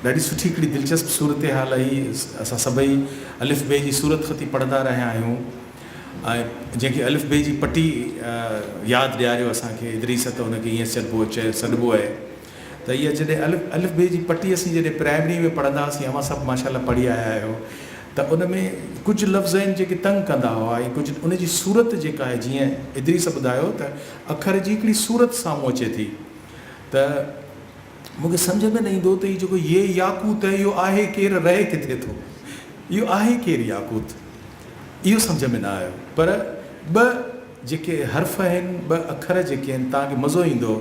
ڏاڍي سٺي هڪڙي دلچسپ صورتحال هئي. اسان سڀئي الف بي جي صورتخطي پڙهندا رهيا آهيون ۽ جنهن کي الف بي جي پٽي ياد ڏياريو اسان کي ادريس ته ان کي ائين سڏبو چئي سڏبو آهي ته اها جڏهن الف الف بي جي پٽي اسين جڏهن پرائمري ۾ پڙهندا هئاسين اوهان سڀ ماشاء الله پڙهي آيا آهيو ته ان ۾ ڪجهه لفظ آهن جيڪي تنگ ڪندا هئا ۽ ڪجهه ان جي صورت جيڪا آهي جيئن ادريس ٻڌايو ته اکر جي هڪڙي صورت سامهون اچي ٿي ته مون کي سمجهه ۾ نه ايندو هو ته هي جيڪو يي ياقوت آهي اهو آهي ڪير رهي ڪٿي ٿو؟ اهو آهي ڪير ياقوت؟ اهو سمجهه ۾ نه آيو. پر ٻه جيڪي حرف آهن، ٻه اکر جيڪي آهن توهان کي مزو ايندو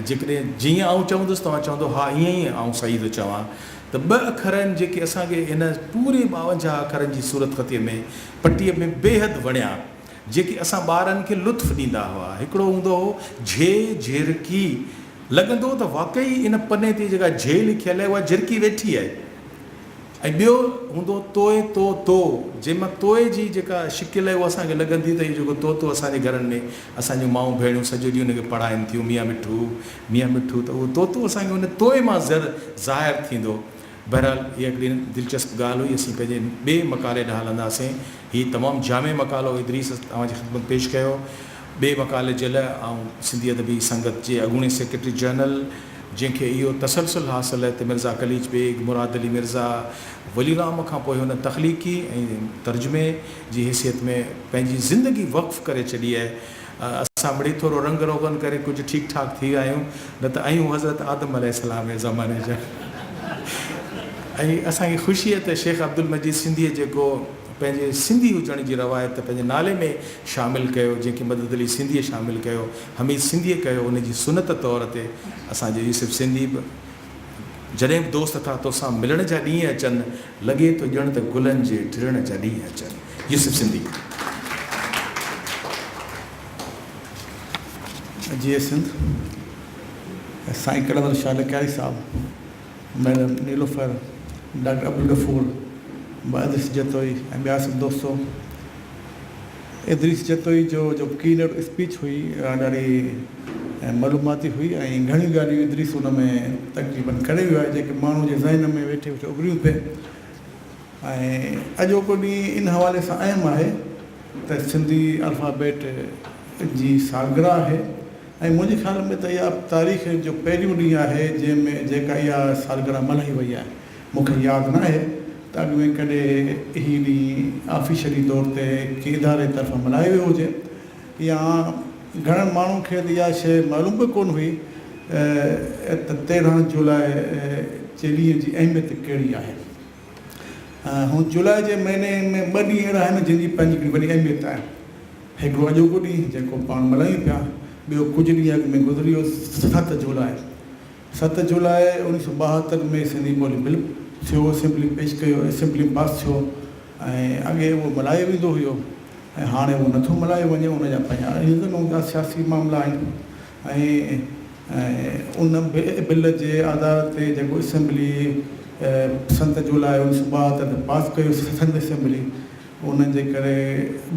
جيڪڏهن جيئن آئون چوندس توهان چوندو ها ائين ئي آئون صحيح ٿو چوان ته ٻه اکر آهن جيڪي اسان کي هن پوري ٻاونجاهه اکرن جي صورتخطيء ۾ پٽيء ۾ بيحد وڻيا. جيڪي اسان ٻارن کي لطف ڏيندا هئا. هڪڙو هوندو هو جھي جھرڪي. لڳندو هو ته واقعي ان پني تي جيڪا جھي لکيل آهي اها جھرڪي ويٺي آهي. ۽ ٻيو هوندو هو توئي تو تو جنهن مان توئي جي جيڪا شڪل آهي اها اسان کي لڳندي ته اهو جيڪو طوطو اسان جي گهرن ۾ اسان جون مائون ڀيڻيون سڄو ڏينهن ان کي پڙهائين ٿيون ميان مٺو ميان مٺو ته اهو طوطو اسان کي ان توئي مان زر ظاهر ٿيندو. بهرحال اها هڪڙي دلچسپ ڳالهه هئي. اسين پنهنجي ٻئي مقالي ڏانهن هلنداسين. هي تمام جامع مقالو ادريس اوهان جي خدمت پيش ڪيو. ٻئي مقالي جي لاء آئون سنڌي ادبي سنگت جي اڳوڻي سيڪريٽري جنرل جنهن کي اهو تسلسل حاصل آهي ته مرزا قليچ بيگ، مراد علي مرزا، ولي رام کان پوء هن تخليقي ۽ ترجمي جي حيثيت ۾ پنهنجي زندگي وقف ڪري ڇڏي آهي. اسان مڙئي ٿورو رنگ روغن ڪري ڪجهه ٺيڪ ٺاڪ ٿي ويا آهيون نه ته آهيون حضرت آدم عليه السلام جي زماني جا ۽ اسان کي خوشي آهي ته شيخ عبدالمجيد سنڌيء جيڪو پنهنجي سنڌي هجڻ جي روايت پنهنجي نالي ۾ شامل ڪيو جنهن کي مدد علي سنڌيء شامل ڪيو حميد سنڌيء ڪيو ان جي سنت طور تي اسان جو يوسف سنڌي به جڏهن به دوست ٿا توسان ملڻ جا ڏينهن اچن، لڳي ٿو ڄڻ ته گلن جي ٽڙڻ جا ڏينهن اچن. يوسف سنڌي. جيئي سنڌ. سائين قلندر شاهه لڪياري صاحب، ميڊم نيلوفر، ڊاڪٽر عبدالغفور، ڀاء ادريس جتوئي ۽ ٻيا سڀ دوستو. ادريس جتوئي جو جو ڪي نوٽ اسپيچ هئي اها ڏاڍي معلوماتي هئي ۽ گهڻيون ڳالهيون ادريس ان ۾ تقريبن ڪري ويو آهي جيڪي ماڻهو جي ذهن ۾ ويٺي ويٺي اڀريون پئي ۽ اڄوڪو ڏينهن ان حوالي سان اهم آهي ته سنڌي الفابيٽ جي سالگرهه آهي ۽ منهنجي خيال ۾ ته اها تاريخ جو پهريون ڏينهن آهي جنهن ۾ جيڪا اها سالگرهه ملهائي وئي آهي. مون کي ياد ناهي ته اڳ ۾ ڪڏهن هي ڏينهن آفيشلي طور تي ڪنهن اداري طرفان ملهايو ويو هجي يا گهڻن ماڻهن کي ته اها شيء معلوم به ڪونه هئي ته 13 جولاء جي ڏينهن جي اهميت ڪهڙي آهي. هون جولاء جي مهيني ۾ ٻه ڏينهن اهڙا آهن جن جي پنهنجي هڪڙي وڏي اهميت آهي. هڪڙو اڄوڪو ڏينهن جيڪو پاڻ ملهايون پيا، ٻيو ڪجهه ڏينهن اڳ ۾ گذري ويو 7 جولاء. 7 جولاء 1972 ۾ سنڌي ٻولي بل ٿيو، اسيمبلي پيش ڪيو، اسيمبلي ۾ پاس ٿيو ۽ اڳي اهو ملهايو ويندو هيو ۽ هاڻي اهو نٿو ملهايو وڃي ان جا پنهنجا ريزن هوندا سياسي معاملا آهن ۽ ان بل جي آڌار تي جيڪو اسيمبلي 7 جولاء 1972 تي پاس ڪيو سنڌ اسيمبلي ان جي ڪري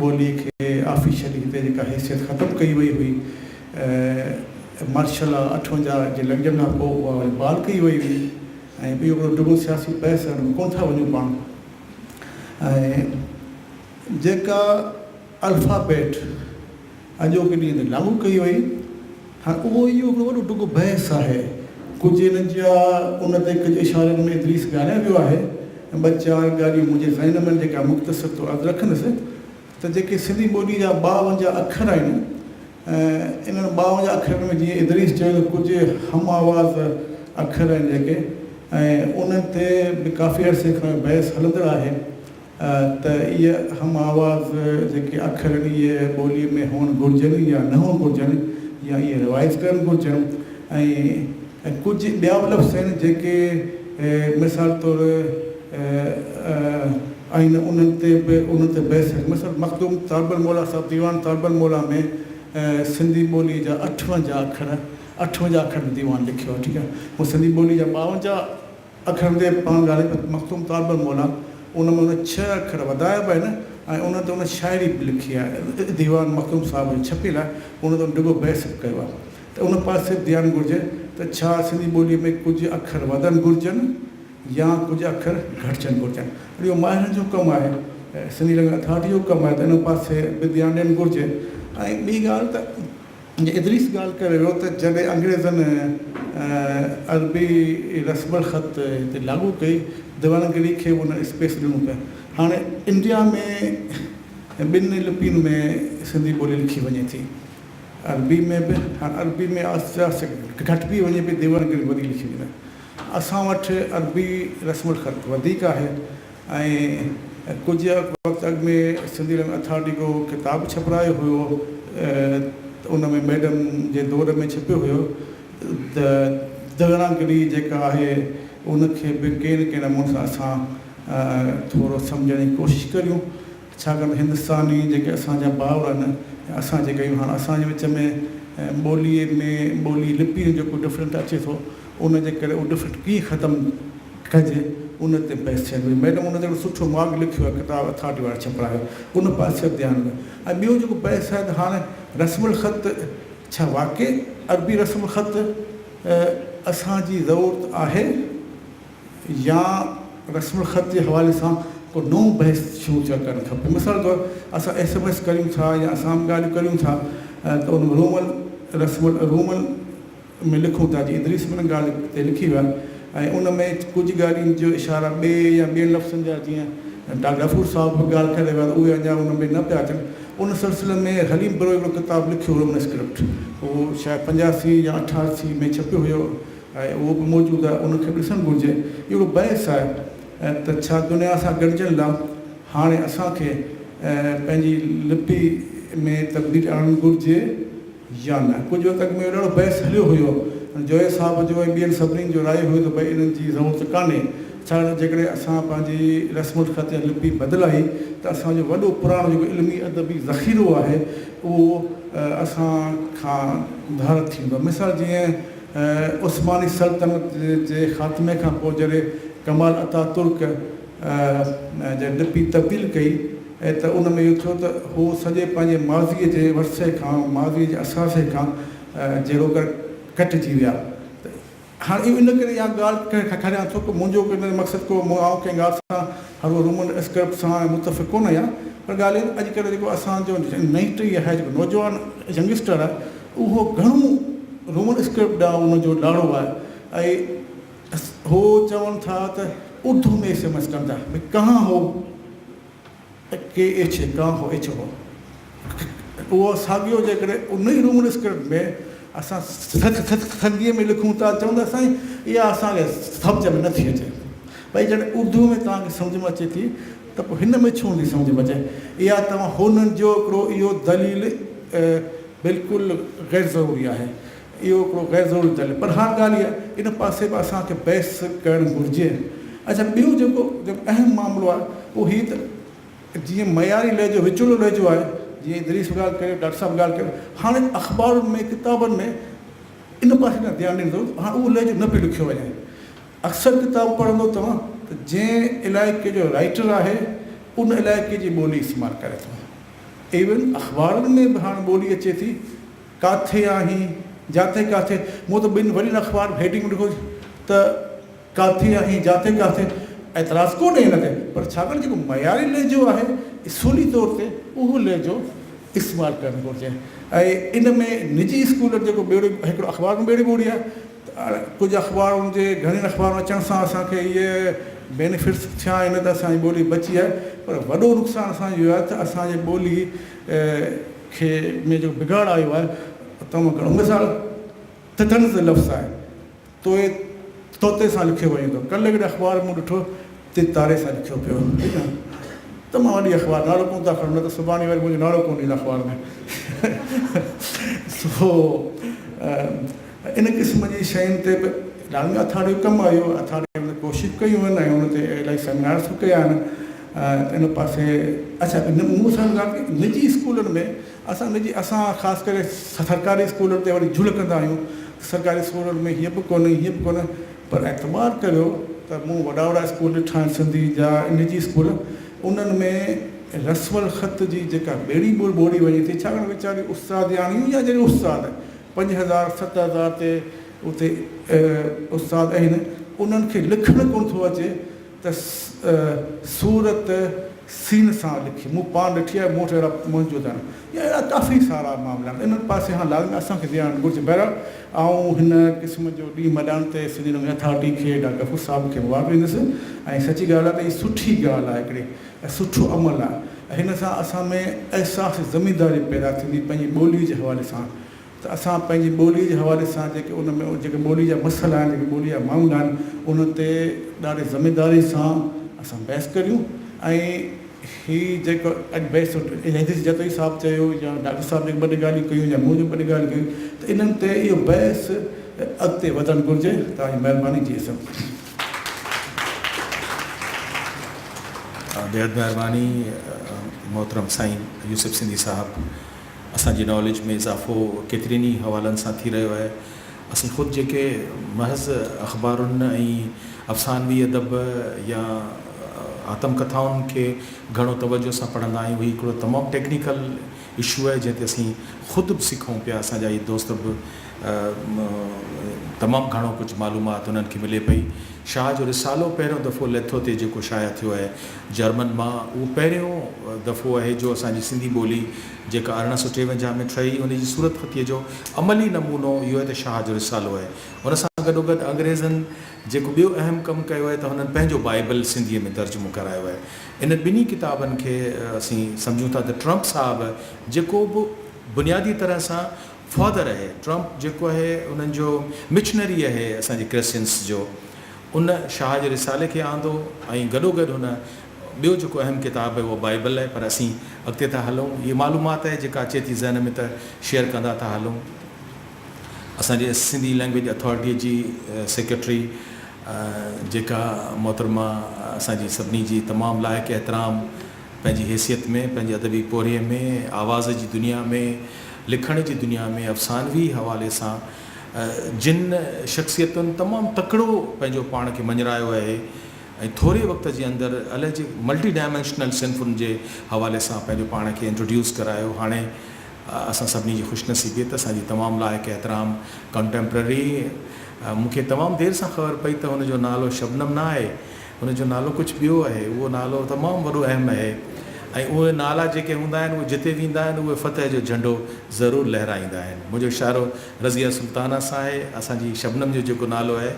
ٻولي کي آفيشلي هتي جيڪا حيثيت ختم ڪئي وئي هئي مارشل لا 58 جي لڳجڻ کان پوء اها وري بحال ڪئي وئي هئي ۽ اهو هڪڙو ڊگهو سياسي بحث آهي ان ۾ ڪونه ٿا وڃون پاڻ ۽ جيڪا الفابيٽ اڄوڪي ڏينهن تي لاڳو ڪئي وئي هاڻ اهو اهو هڪڙو وڏو ڊگهو بحث آهي ڪجهه ان جا ان تي ڪجهه اشارن ۾ ادريس ڳالهايو ويو آهي ٻه چار ڳالهيون منهنجي ذهن ۾ آهن جيڪا مختصر طور عرض رکندس ته جيڪي سنڌي ٻولي جا 52 اکر آهن انهن 52 اکرن ۾ جيئن ادريس چيو ته ڪجهه هم آواز اکر آهن جيڪي ۽ انهن تي به ڪافي عرصي کان بحث هلندڙ آهي ته اهي هم آواز جيڪي اکر آهن اهي ٻوليء ۾ هئڻ گهرجن يا نه هئڻ گهرجن يا اهي روايت ڪرڻ گهرجن ۽ ڪجهه ٻيا به لفظ آهن جيڪي مثال طور آهن انهن تي به انهن تي بحث آهي مثال مخدوم طالب الموليٰ صاحب ديوان طالب الموليٰ ۾ سنڌي ٻوليء جا 58 اکر 58 اکر ۾ ديوان لکيو آهي ٺيڪ آهي هو سنڌي ٻوليء جا 52 اکرن تي پاڻ ڳالهائي پر مخدوم طالب الموليٰ ان ۾ ان ڇهه اکر وڌايا به آهن ۽ ان تي ان شاعري به لکي آهي ديوان مخدوم صاحب جو ڇپيل آهي ان تي ان ڊگهو بحث به ڪيو آهي ته ان پاسي به ڌيان گهرجي ته ڇا سنڌي ٻوليء ۾ ڪجهه اکر وڌڻ گهرجن. يا ڪجهه اکر گهٽجڻ گهرجن. اهو ماهرن جو ڪم آهي، سنڌي لينگويج اٿارٽي جو ڪم آهي ته ان پاسي به ڌيان ڏيڻ گهرجي. ۽ ٻي ڳالهه ته جيئن ادريس ڳالهه ڪري ويو ته جڏهن انگريزن عربي رسم الخط هتي لاڳو ڪئي، ديوناگري کي به انهن اسپيس ڏنو پئي. هاڻي انڊيا ۾ ٻن لپين ۾ سنڌي ٻولي لکي وڃي ٿي. عربي ۾ به، هاڻي عربي ۾ آهستي آهستي گهٽبي وڃي پئي، ديوناگري وڌيڪ لکي وڃي پئي. اسان وٽ عربي رسم الخط وڌيڪ آهي ۽ ڪجهه وقت اڳ ۾ سنڌي لنگ اٿارٽي ڪو ڪتاب ڇپرايو هيو ته ان ۾ ميڊم جي دور ۾ ڇپيو هيو ته ديوناگري جيڪا آهي ان کي به ڪنهن نه ڪنهن نموني سان اسان ٿورو سمجهڻ جي ڪوشش ڪريون. ڇاڪاڻ ته هندستاني جيڪي اسان جا ڀائر آهن ۽ اسان جيڪي آهيون هاڻ اسان جي وچ ۾ ٻوليء ۾ ٻولي لپيء جو جيڪو ڊفرنٽ اچي ٿو ان جي ڪري اهو ڊفرنٽ ڪيئن ختم ڪجي ان تي بحث ٿيڻ گهرجي. ميڊم ان تي هڪڙو سٺو ماڳ لکيو آهي ڪتاب اٿارٽي وارا ڇپرايو ان پاسي به ڌيان ڏنو ۽ ٻيو جيڪو بحث آهي ته هاڻ رسم الخط ڇا واقعي عربي رسم الخط اسان جي ضرورت آهي؟ يا رسم الخط جي حوالي سان ڪو نئون بحث شروع ٿيڻ ڪرڻ کپي. مثال طور اسان ايس ايم ايس ڪريون ٿا يا اسان عام ڳالهيون ڪريون ٿا ته ان رومن رسم رومن ۾ لکون ٿا جيئن ادريس به ان ڳالهه تي لکي ويا ۽ ان ۾ ڪجهه ڳالهين جو اشارا ٻئي يا ٻين لفظن جا جيئن ڊاڪٽر غفور صاحب به ڳالهه ڪري ويا ته اهي اڃا ان ۾ نه پيا اچن. ان سلسلي ۾ حليم بروهي هڪڙو ڪتاب لکيو رومن اسڪرپٽ اهو شايد 85 يا 88 ۾ ڇپيو هيو. ۽ اهو به موجود آهي ان کي به ڏسڻ گهرجي. اهو هڪڙو بحث آهي ته ڇا دنيا سان گڏجڻ لا هاڻي اسان کي پنهنجي لپي ۾ تبديلي آڻڻ گهرجي يا نه. ڪجهه وقت اڳ ۾ اهو ڏاڍو بحث هليو هيو. جويي صاحب جو ۽ ٻين سڀني جو رايو هيو ته ڀئي انهن جي ضرورت ڪانهي. ڇاڪاڻ ته جيڪڏهن اسان پنهنجي رسم الخط يا لپي بدلائي ته اسان جو وڏو پراڻو جيڪو علمي ادبي ذخيرو آهي اهو اسان کان ڌار ٿيندو. مثال جيئن عثماني سلطنت جي خاتمي کان پوء جڏهن ڪمال اتاترڪ جڏهن لپي تبديل ڪئي ته ان ۾ اهو ٿيو ته هو سڄي پنهنجي ماضيء جي ورثي کان، ماضيء جي اثاثي کان جهڙوڪر ڪٽجي ويا. ته هاڻ اهو ان ڪري اها ڳالهه ڪريان ٿو ته منهنجو ڪو ان تي مقصد ڪو آئون ڪنهن ڳالهه سان هر اهو رومن اسڪرپٽ سان متفق ڪونه آهيان پر ڳالهه اها ته اڄڪلهه جيڪو اسان جو نئين ٽهي آهي جيڪو نوجوان ينگسٽر آهي اهو گهڻو رومن اسڪرپٽ ڏانهن ان جو لاڙو آهي ۽ هو چون ٿا ته اردو ۾ ايس ايم ايس ڪن ٿا ڀئي ڪهان هو ڪي ايڇ اي ڪهان هو ايڇ هو اهو ساڳيو جيڪڏهن ان ئي رومن اسڪرپٽ ۾ اسان سنڌيء ۾ لکون ٿا چوندا سائين اها اسان کي سمجهه ۾ نٿي اچي ڀئي جڏهن اردو ۾ توهان کي سمجهه ۾ اچي ٿي ته پوء هن ۾ ڇو نٿي سمجهه ۾ اچي اها توهان هنن جو هڪڙو اهو دليل بلڪل غير ضروري آهي. اهو هڪڙو غير ضروري دليل پر هاڻ ڳالهه اها آهي ان پاسي به اسان کي بحث ڪرڻ گهرجي. اڇا ٻيو جيڪو جيڪو اهم معاملو آهي اهو هي ته جيئن معياري لهجو وچولو لهجو آهي جيئن ادريس به ڳالهه ڪري ڊاڪٽر صاحب به ڳالهه ڪري هاڻي اخبارن ۾ ڪتابن ۾ ان پاسي ڏانهن ڌيان ڏيڻ ضرورت هاڻ اهو لهجو نه پيو لکيو وڃي. اڪثر ڪتاب پڙهندو توهان ته جنهن علائقي جو رائيٽر آهي ان علائقي جي ٻولي استعمال ڪري ٿو. ايون اخبارن ۾ به هاڻ ٻولي اچي ٿي، ڪاٿي آهين، جاٿي ڪاٿي، مون ته ٻن وڏين اخبار هيڊنگ ۾ ڏٺو ته ڪاٿي آهين، جاٿي ڪاٿي، اعتراض ڪونهي ان تي پر ڇاڪاڻ جيڪو معياري لهجو آهي اصولي طور تي اهو لهجو استعمال ڪرڻ گهرجي ۽ ان ۾ نجي اسڪولن جيڪو ٻيڙو هڪڙو اخبار ۾ ٻيڙي ٻوڙي آهي ڪجهه اخبارن جي گهڻين اخبارن اچڻ سان اسان کي اهي بينيفٽس به ٿيا آهن ته اسان جي ٻولي بچي آهي پر وڏو نقصان اسان جو اهو آهي ته اسان جي ٻولي کي ۾ جيڪو بگاڙ آيو آهي تمام گهڻو مثال طنز لفظ آهي توئي طوطي سان لکيو وڃي ٿو ڪلهه هڪڙي اخبار مون ڏٺو تي تاري سان لکيو پيو هو ٺيڪ آهي تمام وڏي اخبار نالو ڪونه ٿا کڻو نه ته سڀاڻي وري منهنجو نالو ڪونه ڏيندا اخبار ۾ سو ان قسم جي شين تي به لازمي اٿارٽي جو ڪم آيو اٿارٽي ان تي ڪوشش ڪيون آهن ۽ ان تي الاهي سيمينارس به ڪيا آهن ان پاسي اڇا مون سان ڳالهه نجي اسڪولن ۾ اسان نجي اسان خاص ڪري سرڪاري اسڪولن تي وري جهل ڪندا آهيون سرڪاري اسڪولن ۾ هيئن به ڪونهي هيئن به ڪونهي پر اعتبار ڪريو ته مون وڏا وڏا اسڪول ڏٺا آهن سنڌي جا نجي اسڪول انهن ۾ رسم الخط جي جيڪا ٻيڙي ٻوڙي وڃي ٿي ڇاڪاڻ ويچاري استادياڻيون يا جيڪي استاد 5000 7000 تي اتي استاد آهن. انهن کي لکڻ ڪونه ٿو اچي ته صورت سين سان لکي. مون پاڻ ڏٺي آهي، مون وٽ اهڙا موجود آهن يا اهڙا ڪافي سارا معاملا آهن. انهن پاسي کان لازمي اسان کي ڌيان ڏيڻ گهرجي. بهرحال آئون هن قسم جو ڏينهن ملهائڻ تي سنڌي لئنگويج اٿارٽي کي ڊاڪٽر غفور صاحب کي مبارڪ ڏيندس ۽ سچي ڳالهه آهي ته هي سٺي ڳالهه آهي هڪڙي ۽ سٺو عمل آهي ۽ هن سان اسان ۾ احساس ذميداري پيدا ٿيندي پنهنجي ٻولي جي حوالي سان ته اسان پنهنجي ٻوليء جي حوالي سان جيڪي ان ۾ جيڪي ٻوليء جا مسئلا آهن، جيڪي ٻوليء جا معاملا آهن، انهن تي ڏاڍي ذميداري سان اسان بحث ڪريون ۽ هي جيڪو اڄ بحث حديث جتوئي صاحب چيو يا ڊاڪٽر صاحب جيڪي ٻه ٽي ڳالهيون ڪيون يا مون جيڪي ٻه ٽي ڳالهيون ڪيون ته انهن تي اهو بحث اڳتي وڌڻ گهرجي. توهان جي مهرباني جي سر. بيحد مهرباني محترم سائين يوسف سنڌي صاحب. اسان جي ناليج ۾ اضافو ڪيترين ئي حوالن سان ٿي رهيو آهي. اسين خود جيڪي محض اخبارن ۽ افسانوي ادب يا آتم ڪٿائن کي گهڻو توجه سان پڙهندا آهيون هي هڪڙو تمام ٽيڪنيڪل اشو آهي جنهن تي اسين خود به سکون پيا اسان جا هي دوست به تمام گهڻو ڪجهه معلومات انهن کي ملي پئي. شاهه جو رسالو پهريون دفعو ليٿو تي جيڪو شايع ٿيو آهي جرمن مان اهو پهريون دفعو آهي جو اسان جي سنڌي ٻولي جيڪا 1853 ۾ ٺهي ان جي صورتخطيء جو عملي نمونو اهو آهي ته شاهه جو رسالو آهي. ان سان گڏوگڏ انگريزن جيڪو ٻيو اهم ڪم ڪيو آهي ته هنن پنهنجو بائيبل سنڌيء ۾ ترجمو ڪرايو آهي. انهن ٻنهي ڪتابن کي اسين سمجهون ٿا ته ٽرمپ صاحب جيڪو به بنيادي طرح سان فادر اهي ٽرمپ جيڪو اهي انهن جو مشنري اهي اسان جي ڪرسچنس جو ان شاهه جي رسالي کي آندو ۽ گڏوگڏ هن ٻيو جيڪو اهم ڪتاب اهي اهو بائيبل اهي پر اسين اڳتي ٿا هلون هي معلومات اهي جيڪا اچي ٿي ذهن ۾ ته شيئر ڪندا ٿا هلون اسان جي سنڌي لينگويج اٿارٽي جي سيڪريٽري جيڪا محترمه اسان جي سڀني جي تمام لائق احترام پنهنجي حيثيت ۾، پنهنجي ادبي پورهيي ۾، آواز جي دنيا ۾، لکڻ جي دنيا ۾ افسانوي حوالي سان جن شخصيتن تمام تڪڙو پنهنجو پاڻ کي مڃرايو آهي ۽ ٿوري وقت جي اندر الائجي ملٽي ڊائمينشنل صنفن جي حوالي سان پنهنجو پاڻ کي انٽروڊيوس ڪرايو هاڻي اسان سڀني جي خوش نصيبي ته اسان جي تمام لائق احترام ڪنٽيمپرري مون کي تمام دير سان خبر پئي ته هن جو نالو شبنم نه آهي هن جو نالو ڪجهه ٻيو اهي، اهو نالو تمام وڏو اهم اهي ۽ اهي نالا جيڪي هوندا آهن اهي جتي ويندا آهن اهي فتح جو جهنڊو ضرور لهرائيندا آهن. منهنجو اشارو رضيه سلطانه سان آهي، اسان جي شبنم جو جيڪو نالو اهي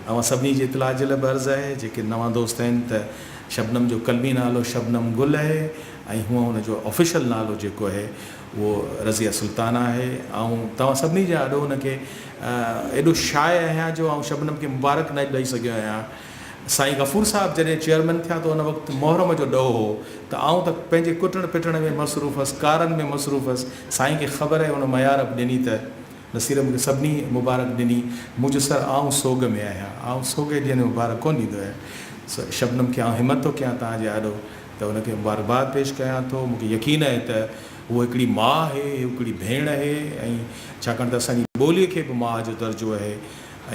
اوهان سڀني جي اطلاع جي لاء به عرض اهي جيڪي نوان دوست آهن ته شبنم جو قلمي نالو شبنم گل اهي ۽ هونء هن جو آفيشل نالو جيڪو اهي اهو رضيه سلطانه آهي. آئون توهان سڀني جي آڏو هن کي ايڏو شاء آهيان جو آئون شبنم کي مبارڪ نه ڏئي سگهيو آهيان. سائين غفور صاحب جڏهن چيئرمين ٿيا ته ان وقت محرم جو ڏهو هو ته آئون ته پنهنجي ڪٽڻ پٽڻ ۾ مصروف هئس، ڪارن ۾ مصروف هئس، سائين کي خبر ۽ ان ميار به ڏني ته نصير مون کي سڀني مبارڪ ڏني، مون چيو سر آئون سوڳ ۾ آهيان، آئون سوڳ جي ڏينهن ۾ مبارڪ ڪونه ڏيندو آهيان، سو شبنم کي آئون همت ٿو ڪيان توهان جي آڏو ته ان کي مبارڪباد پيش ڪيان ٿو، مون کي يقين آهي ته هوء هڪڙي ماء آهي، هوء هڪڙي ڀيڻ آهي ۽ ڇاڪاڻ ته اسان جي ٻوليء کي به ماء جو درجو آهي.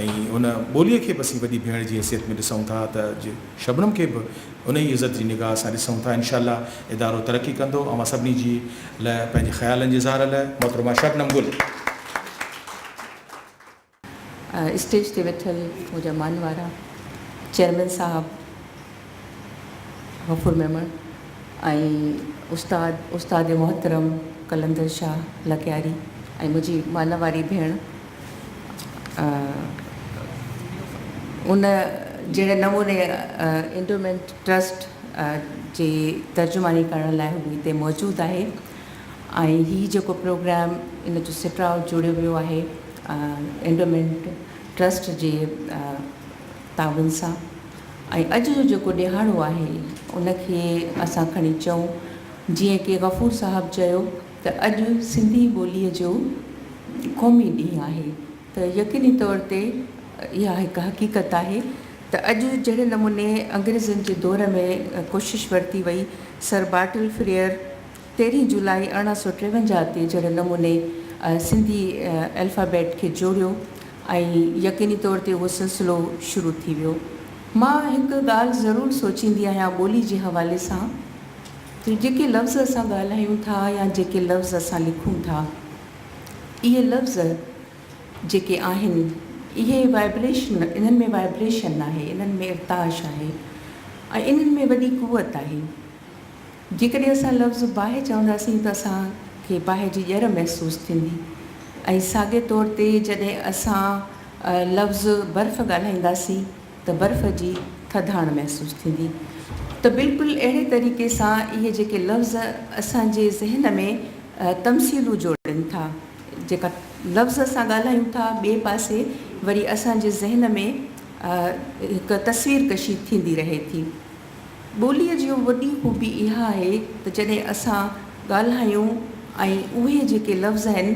۽ ان ٻوليء کي به اسين وڏي ڀيڻ جي حيثيت ۾ ڏسون ٿا ته اڄ شبنم کي به ان ئي عزت جي نگاهه سان ڏسون ٿا انشاء الله ادارو ترقي ڪندو اوهان سڀني جي لاء پنهنجي خيالن جي اظهار لاء محترمه شبنم گل. اسٽيج تي ويٺل منهنجا مانوارا چيئرمين صاحب غفور ميمڻ ۽ استاد استاد محترم قلندر شاهه لڪياري ۽ منهنجي مانواري ڀيڻ ان جهڙي نموني انڊومينٽ ٽرسٽ جي ترجماني ڪرڻ لاء هو هتي موجود آهي ۽ هي جيڪو پروگرام ان جو سٽراء جوڙيو ويو آهي انڊومينٽ ٽرسٽ جي تعاون سان ۽ اڄ جو جيڪو ڏهاڙو آهي ان کي اسان کڻي چئون جيئن ڪي غفور صاحب چيو ته اڄ سنڌي ٻوليء جو قومي ڏينهن آهي ته يقيني طور تي اها هڪ حقيقت آهي ته اڄ جهڙي نموني انگريزن جي دور ۾ ڪوشش ورتي وئي سر بارٽل فريئر تيرهين جولاء 1853 تي جهڙي نموني سنڌي الفابيٽ کي جوڙيو ۽ يقيني طور تي اهو سلسلو شروع ٿي ويو. مان هڪ ڳالهه ضرور سوچيندي آهيان ٻولي جي حوالي سان ته جيڪي لفظ اسان ڳالهايون ٿا يا جيڪي لفظ اسان لکون ٿا اهي لفظ جيڪي آهن اهي وائبريشن انهن ۾ وائبريشن آهي، انهن ۾ ارتعاش آهي ۽ انهن ۾ وڏي قوت آهي. جيڪڏهن اسان لفظ باهه چونداسين ته اسان کي باهه جي ڄر محسوس ٿيندي ۽ ساڳئي طور تي جڏهن اسان لفظ برف ڳالهائينداسين ته برف جي ٿڌاڻ محسوس ٿيندي ته بلڪل اهڙي طريقي سان اهي جيڪي لفظ اسان جي ذهن ۾ تمثيلون جوڙين ٿا جيڪا لفظ اسان ڳالهايون ٿا ٻئي پاسي وري اسان جي ذهن ۾ هڪ تصوير ڪشي ٿيندي رهي ٿي. ٻوليء جي وڏي خوبي اها آهي ته جڏهن اسان ڳالهايون ۽ اهي جيڪي لفظ آهن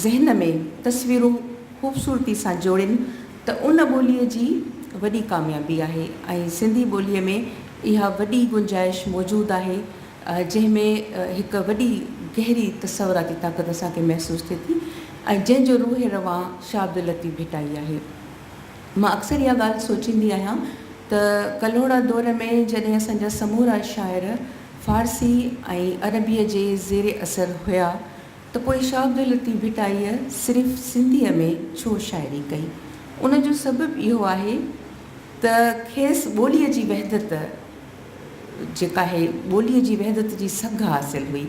ذهن ۾ تصويرون خوبصورتي سان جوڙين ته ان ٻوليء جي وڏي ڪاميابي آهي ۽ سنڌي ٻوليء ۾ اها وڏي گنجائش موجود آهي جنهن ۾ هڪ وڏي گهري تصوراتي طاقت اسان کي محسوس ٿئي ٿي ۽ جنهن جو روح روان شاهه عبداللطيف ڀٽائي آهي. مان اڪثر اها ڳالهه سوچيندي آهيان ته ڪلهوڙا دور ۾ جڏهن اسان جا سمورا شاعر فارسي ۽ عربيء جي زير اثر هيا ته پوء شاهه عبداللطيف ڀٽائيء صرف سنڌيء ۾ ڇو شاعري ڪئي؟ ان جو سبب اهو آهي ته کيس ٻوليء جي وحدت جيڪا آهي ٻوليء جي وحدت جي سگهه حاصل هئي.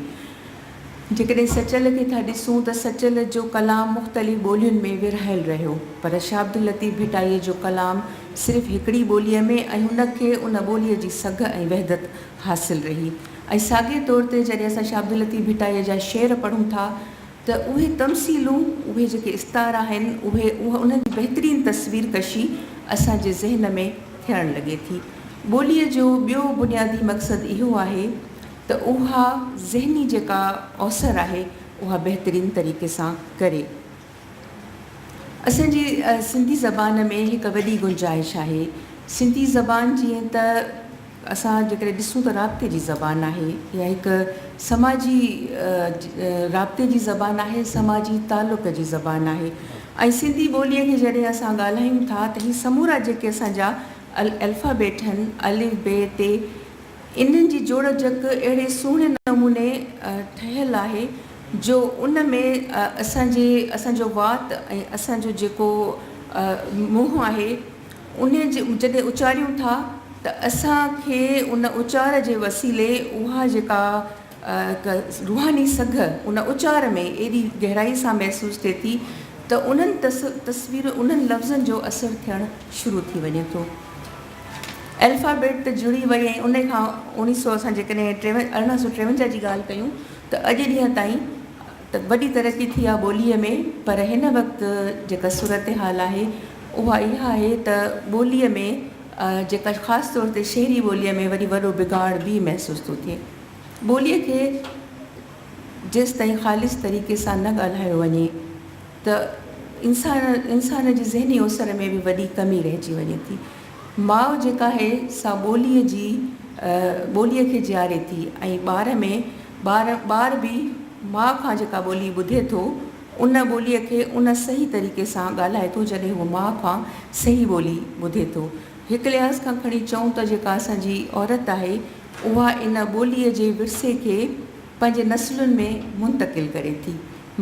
جيڪڏهن سچل کي ٿا ڏسون ته سچل جو ڪلام مختلف ٻولين ۾ ورهايل رهيو، پر شاهه عبداللطيف ڀٽائيء جو ڪلام صرف هڪڙي ٻوليء ۾ ۽ هن کي ان ٻوليء جي سگهه ۽ وحدت حاصل رهي ۽ ساڳئي طور تي جڏهن اسان شاهه عبداللطيف ڀٽائيء جا شعر پڙهون ٿا ته اهي تمثيلون، اهي جيڪي استعارا آهن، اهي انهن جي بهترين تصوير ڪشي اسان جي ذهن ۾ ٿيڻ لڳي ٿي. ٻوليء جو ٻيو بنيادي مقصد اهو آهي ته اها ذهني جيڪا اوسر آهي اها بهترين طريقي سان ڪري. اسان جي سنڌي زبان ۾ هڪ وڏي گنجائش آهي. سنڌي زبان جيئن ته اسان جيڪڏهن ڏسون ته رابطي جي زبان آهي يا هڪ سماجي رابطي جي زبان آهي، سماجي تعلق جي زبان آهي ۽ سنڌي ٻوليء کي جڏهن اسان ڳالهايون ٿا ته هي سمورا جيڪي اسان جا الفابيٽ آهن الف، بي، تي انهن جي جوڙجڪ اهڙي سهڻي نموني ٺهيل آهي جو ان ۾ اسان جي اسان جو وات ۽ اسان جو جيڪو منهن آهي ان جي جڏهن اچاريون ٿا ته اسان کي ان اچار جي وسيلي اها جيڪا هڪ روحاني سگهه ان اچار ۾ ايڏي گهرائي سان محسوس ٿئي ٿي ته انهن تصوير انهن لفظن جو اثر ٿيڻ شروع ٿي وڃي ٿو. الفابيٽ ته جڙي وئي ۽ ان کان اوڻيهه سو اسان جيڪڏهن 1853 جي ڳالهه ڪيون ته اڄ ڏينهن تائين ته وڏي ترقي ٿي آهي ٻوليء ۾ پر هن وقت جيڪا صورتحال آهي اها اها آهي ته ٻوليء ۾ جيڪا خاص طور تي شهري ٻوليء ۾ وري وڏو بگاڙ به محسوس ٿو ٿئي. ٻوليء کي جيستائين خالص طريقي سان نه ڳالهايو وڃي ته انسان انسان جي ذهني اوسر ۾ به وڏي ڪمي رهجي وڃي ٿي. ماء جيڪا آهي سا ٻوليء جي ٻوليء کي جياري ٿي ۽ ٻار ۾ ٻار ٻار به ماء کان جيڪا ٻولي ٻڌي ٿو ان ٻوليء کي ان صحيح طريقي سان ڳالهائي ٿو جڏهن هو ماء کان صحيح ٻولي ٻڌي ٿو. هڪ لحاظ کان کڻي چئون ته جيڪا اسان جي عورت آهي اها ان ٻوليء جي ورثي کي پنهنجي نسلن ۾ منتقل ڪري ٿي.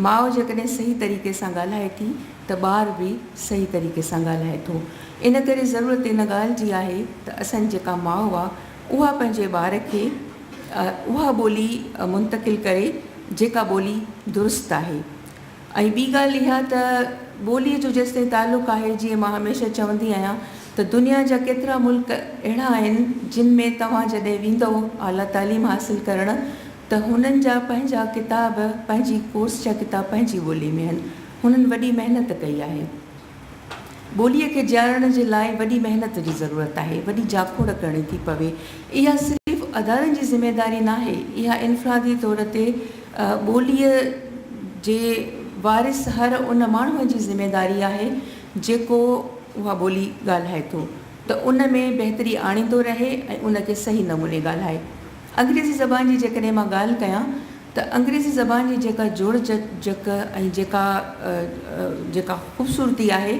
ماء جيڪڏهن صحيح طريقي سان ڳالهائي ٿي ته ٻار به صحيح طريقي سان ڳالهائي ٿو. ان ڪري ضرورت ان ڳالهه جي آهي ته اسان جي جيڪا ماء آ اها پنهنجي ٻار کي اها ٻولي منتقل ڪري جيڪا ٻولي درست آهي. ۽ ٻي ڳالهه اها ته ٻوليء جو جيستائين تعلق آهي جيئن مان هميشه چوندي آهيان ته دنيا جا ڪيترا ملڪ اهڙا آهن جن ۾ توهان جڏهن ويندؤ اعليٰ تعليم حاصل ڪرڻ ته هنن جا پنهنجا ڪتاب پنهنجي ڪورس جا ڪتاب پنهنجي ٻولي ۾ آهن هنن وڏي محنت ڪئي آهي. ٻوليء کي جيارڻ جي لاء وڏي محنت جي ضرورت آهي، وڏي جاکوڙ ڪرڻي ٿي پوي. اها صرف ادارن جي ذميداري ناهي، اها انفرادي طور تي ٻوليء جي وارث هر ان ماڻهوء جي ذميداري آهي جيڪو اها ٻولي ڳالهائي ٿو ته ان ۾ بهتري آڻيندو رهي ۽ ان کي صحيح نموني ڳالهائي. انگريزي زبان جي جيڪڏهن مان ڳالهه ڪيان ته انگريزي زبان جي جيڪا جوڙجڪ ۽ جيڪا جيڪا خوبصورتي آهي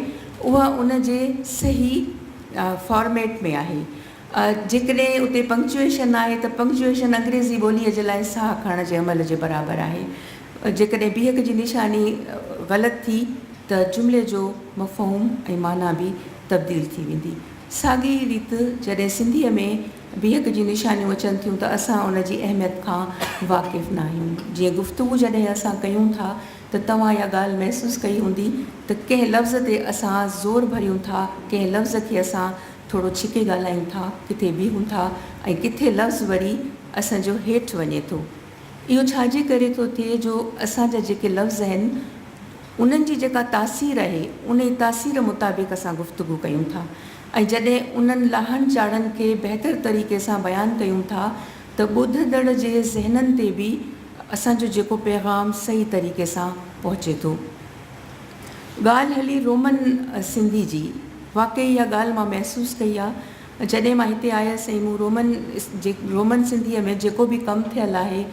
اها ان جي صحيح فارميٽ ۾ آهي. جيڪڏهن اتي پنڪچوئيشن آهي ته پنڪچوئيشن انگريزي ٻوليء جي لاء ساهه کڻڻ جي عمل جي برابر آهي. جيڪڏهن بيهڪ جي نشاني غلط ٿي. ته جملي جو مفهوم ۽ معنيٰ به تبديل ٿي ويندي. ساڳي ئي ريت جڏهن سنڌيء ۾ بيهڪ جون نشانيون اچن ٿيون ته اسان ان جي اهميت کان واقف ناهيون. جيئن گفتگو جڏهن اسان ڪيون ٿا ته توهان اها ڳالهه محسوس ڪئي هوندي ته ڪنهن لفظ تي اسان زور ڀريون ٿا، ڪنهن لفظ کي اسان ٿورو ڇڪي ڳالهايون ٿا، ڪٿي بيهون ٿا ۽ ڪٿي لفظ وري اسان جو هيٺ وڃي ٿو. اهو ڇا جي ڪري ٿو ٿئي جو اسان جا جيڪي لفظ آهن انهن جي جيڪا تاثير آهي انهي تاثير مطابق اسان گفتگو ڪيون ٿا ۽ جڏهن انهن لاهن چاڙهن کي بهتر طريقي سان بيان ڪيون ٿا ته ٻڌندڙ جي ذهنن تي به اسان جو جيڪو پيغام صحيح طريقي سان پهچي ٿو. ڳالهه هلي رومن سنڌي جي. واقعي اها ڳالهه مان محسوس ڪئي آ. جڏهن مان هتي آيس ۽ مون رومن جي رومن سنڌيء ۾ جيڪو به ڪم ٿيل آهي،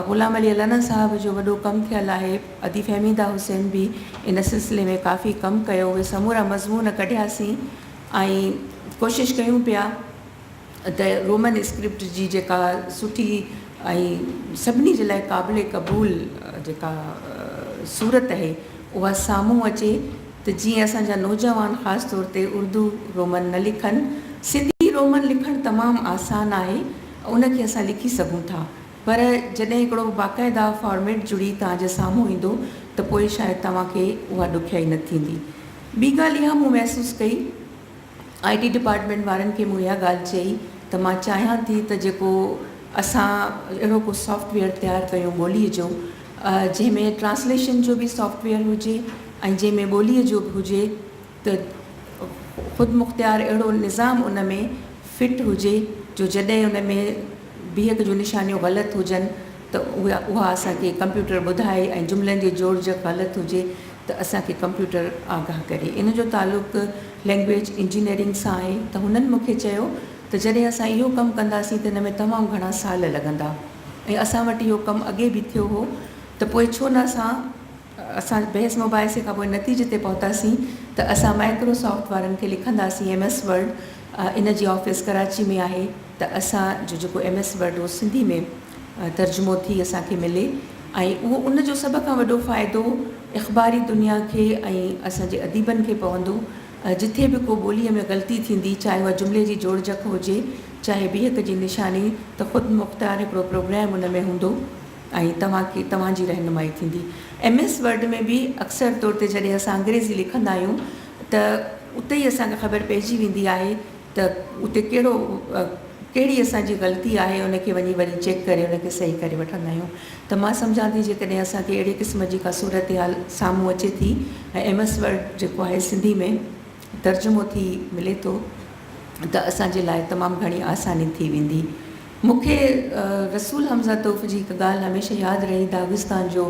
غلام علي الانا صاحب جو وڏو ڪم ٿيل آهي، ادي فهميده حسين به ان سلسلي ۾ ڪافي ڪم ڪيو، اهي سمورا مضمون ڪڍياسين ۽ ڪوشش ڪيون پيا ته رومن اسڪرپٽ جي جيڪا سٺي ۽ سڀني جي لاء قابل قبول جيڪا صورت آهي اها سامهون اچي ته جيئن اسان جا نوجوان خاص طور تي اردو رومن نه لکن. سنڌي رومن لکڻ تمام آسان آهي ان کي اسان لکي سگهون ٿا پر جڏهن هڪڙو باقاعده فارميٽ جڙي توهان جي سامهون ايندو ته پوء شايد توهان کي اها ڏکيائي نه ٿيندي. ٻي ڳالهه اها مون محسوس ڪئي. آء ٽي ڊپارٽمينٽ وارن کي مون اها ڳالهه چئي ته مان چاهيان ٿي ته جيڪو اسان اهڙو ڪو سافٽ ويئر تيار ڪيون ٻوليء جو جنهن ۾ ٽرانسليشن جو به سافٽ ويئر هجي ۽ جنهن ۾ ٻوليء جو به هجي ته خودمختيار اهڙو نظام ان ۾ فٽ هجي جو جڏهن ان ۾ بيهڪ جون نشانيون غلط هجن ته اها اسان کي ڪمپيوٽر ٻڌائي ۽ جملن جي جوڙجڪ غلط هجي ته اسان کي ڪمپيوٽر آگاهه ڪري. ان جو تعلق لينگويج انجنيئرنگ سان آهي ته هنن مون کي چيو ته جڏهن اسان اهو ڪم ڪنداسين ته ان ۾ تمام گهڻا سال لڳندا ۽ اسان وٽ اهو ڪم اڳي به ٿيو هو ته پوء ڇو نه اسان اسان بحث مباحثي کان پوء نتيجي تي پهتاسين ته اسان مائڪرو سافٽ وارن کي لکنداسين ايم ايس ورڊ ان جي آفيس ڪراچي ۾ آهي ته اسان جو جيڪو ايم ايس ورڊ اهو سنڌي ۾ ترجمو ٿي اسان کي ملي ۽ اهو ان جو سڀ کان وڏو فائدو اخباري دنيا کي ۽ اسان جي اديبن کي پوندو. جٿي به ڪو ٻوليء ۾ غلطي ٿيندي، چاهي اها جملي جي جوڙجڪ هجي، چاهي بيهڪ جي نشاني، ته خود مختار هڪڙو پروگرام ان ۾ هوندو ۽ توهان کي توهان جي رهنمائي ٿيندي. ايم ايس ورڊ ۾ به اڪثر طور تي جڏهن اسان انگريزي لکندا آهيون ته اتي ئي اسان کي خبر پئجي ويندي آهي ته اتي ڪهڙو ڪهڙي اسان جي غلطي آهي ان کي وڃي وري چيڪ ڪري ان کي صحيح ڪري وٺندا آهيون ته مان سمجهان ٿي جيڪڏهن اسان کي اهڙي قسم جي ڪا صورتحال سامهون اچي ٿي ۽ ايم ايس ورڊ جيڪو آهي سنڌي ۾ ترجمو ٿي ملي ٿو ته اسان جي لاء تمام گهڻي آساني ٿي ويندي. مون کي رسول حمزه توف جي هڪ ڳالهه هميشه ياد رهي داغستان جو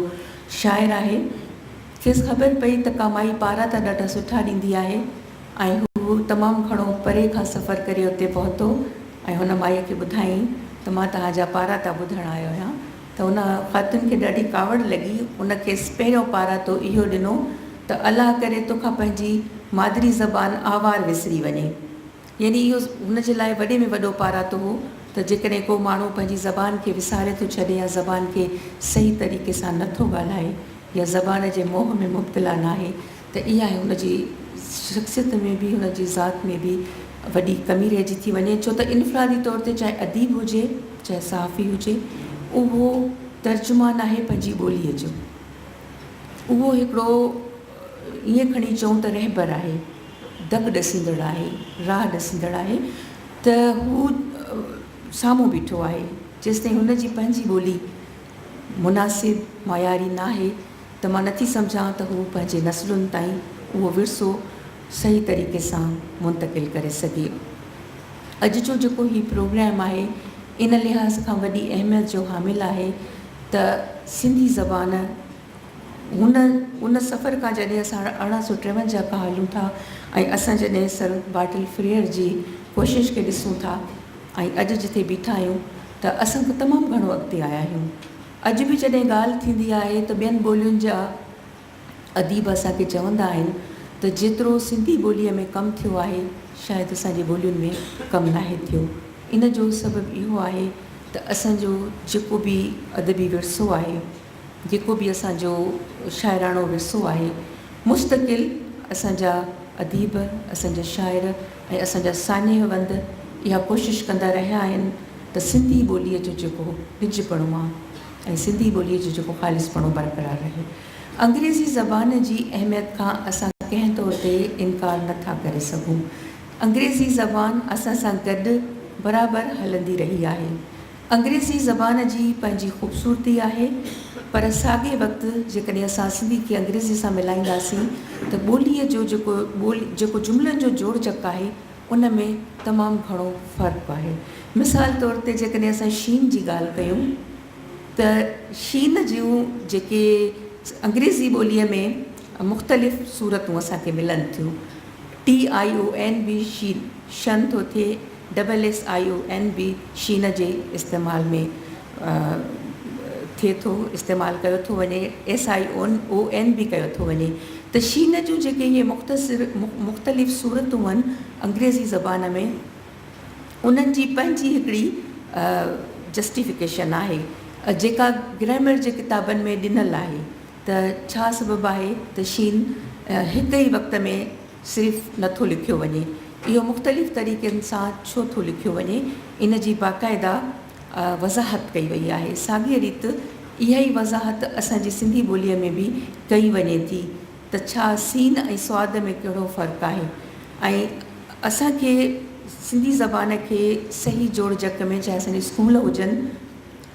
شاعر آهي کيس خبر پئي ته ڪا مائي پاراتا ڏاڍا سٺا ڏيندي آهي ۽ هو تمام گهڻو پري کان سفر ڪري اتي پهتو ۽ هن مائيء کي ٻڌايائين ته مان توهان جا پاراتا ٻڌڻ آيو آهيان ته ان خاتون کي ڏاڍي ڪاوڙ لڳي ان کيس پهريون پاراتو اهو ڏنو ته الله ڪري توکان پنهنجي مادري زبان آوار وسري وڃي يعني اهو هن جي لاء وڏي ۾ وڏو پاراتو هو ته جيڪڏهن ڪو ماڻهو پنهنجي زبان کي وساري ٿو ڇڏي يا زبان کي صحيح طريقي سان نه ٿو ڳالهائي يا زبان جي موهه ۾ مبتلا ناهي ته اها هن جي شخصيت ۾ به هن جي ذات ۾ به وڏي ڪمي رهجي ٿي وڃي ڇو ته انفرادي طور تي چاهي اديب هجي چاهي صحافي هجي اهو ترجمان آهي پنهنجي ٻوليء جو اهو هڪڙو ائين کڻي چئون ته رهبر آهي دڳ ڏسيندڙ آهي راهه ڏسيندڙ آهي ته هو سامهون بيٺو آهي جيستائين هن جي پنهنجي ٻولي مناسب معياري ناهي ته مان نٿي سمجهان ته هو پنهنجي نسلن تائين اهو ورثو صحيح طريقي سان منتقل ڪري سگهي. اڄ جو جيڪو هي پروگرام آهي ان لحاظ کان وڏي اهميت جو حامل آهي ته سنڌي زبان هن ان سفر کان جڏهن اسان 1853 کان هلون ٿا ۽ اسان جڏهن سر بارٽل فريئر جي ڪوشش کي ڏسون ٿا ۽ اڄ جتي بيٺا آهيون ته اسان تمام گهڻو اڳتي آيا آهيون. اڄ به جڏهن ڳالهه ٿيندي آهي ته ٻين ٻولين جا اديب اسان کي چوندا آهن ته جيترو سنڌي ٻوليء ۾ ڪم ٿيو آهي شايد اسان جي ٻولين ۾ ڪم ناهي ٿيو. ان جو سبب اهو آهي ته اسان جو جيڪو به ادبي ورثو آهي، جيڪو به اسان جو شاعراڻو ورثو آهي، مستقل اسان جا اديب، اسان جا شاعر ۽ اسان جا ساڃهه وند اها ڪوشش ڪندا رهيا آهن ته سنڌي ٻوليء جو جيڪو نجپڻو آ ۽ سنڌي ٻوليء جو جيڪو خالصپڻو برقرار رهي. انگريزي زبان جي اهميت کان اسان ڪنهن طور تي انڪار نه ٿا ڪري سگهون. انگريزي زبان اسان سان گڏ برابر هلندي رهي آهي. انگريزي زبان جي پنهنجي خوبصورتي آهي پر ساڳئي وقت جيڪڏهن اسان سنڌي کي انگريزي سان ملائينداسين ته ٻوليء جو جيڪو ٻولي جيڪو جملن جو جوڙجڪ آهي ان ۾ تمام گهڻو فرق آهي. مثال طور تي جيڪڏهن اسان شين جي ڳالهه ڪيون ته شين جون جيڪي انگريزي ٻوليء ۾ مختلف صورتون اسان کي ملن ٿيون ٽي آئي او اين به شين شن ٿو ٿئي double S I O N به شين جي استعمال ۾ ٿئي ٿو، استعمال ڪيو ٿو وڃي، ايس I O N به ڪيو ٿو وڃي ته شين جون جيڪي اهي مختصر مختلف صورتون آهن انگريزي زبان ۾ انهن جي پنهنجي هڪڙي جسٽيفڪيشن آهي جيڪا گرامر جي ڪتابن ۾ ڏنل آهي ته ڇا سبب آهي ته شين هڪ ئي وقت ۾ صرف نه ٿو لکيو وڃي، اهو مختلف طريقن سان ڇو ٿو لکيو وڃي، ان جي باقاعده وضاحت ڪئي وئي آهي. ساڳيء ريت اها ئي وضاحت اسان جي سنڌي ٻوليء ۾ به ڪئي وڃي ٿي ته ڇا سين ۽ صاد ۾ ڪهڙو فرق آهي ۽ اسان کي سنڌي زبان کي صحيح جوڙجڪ ۾ چاهي اسان جا اسڪول هجن،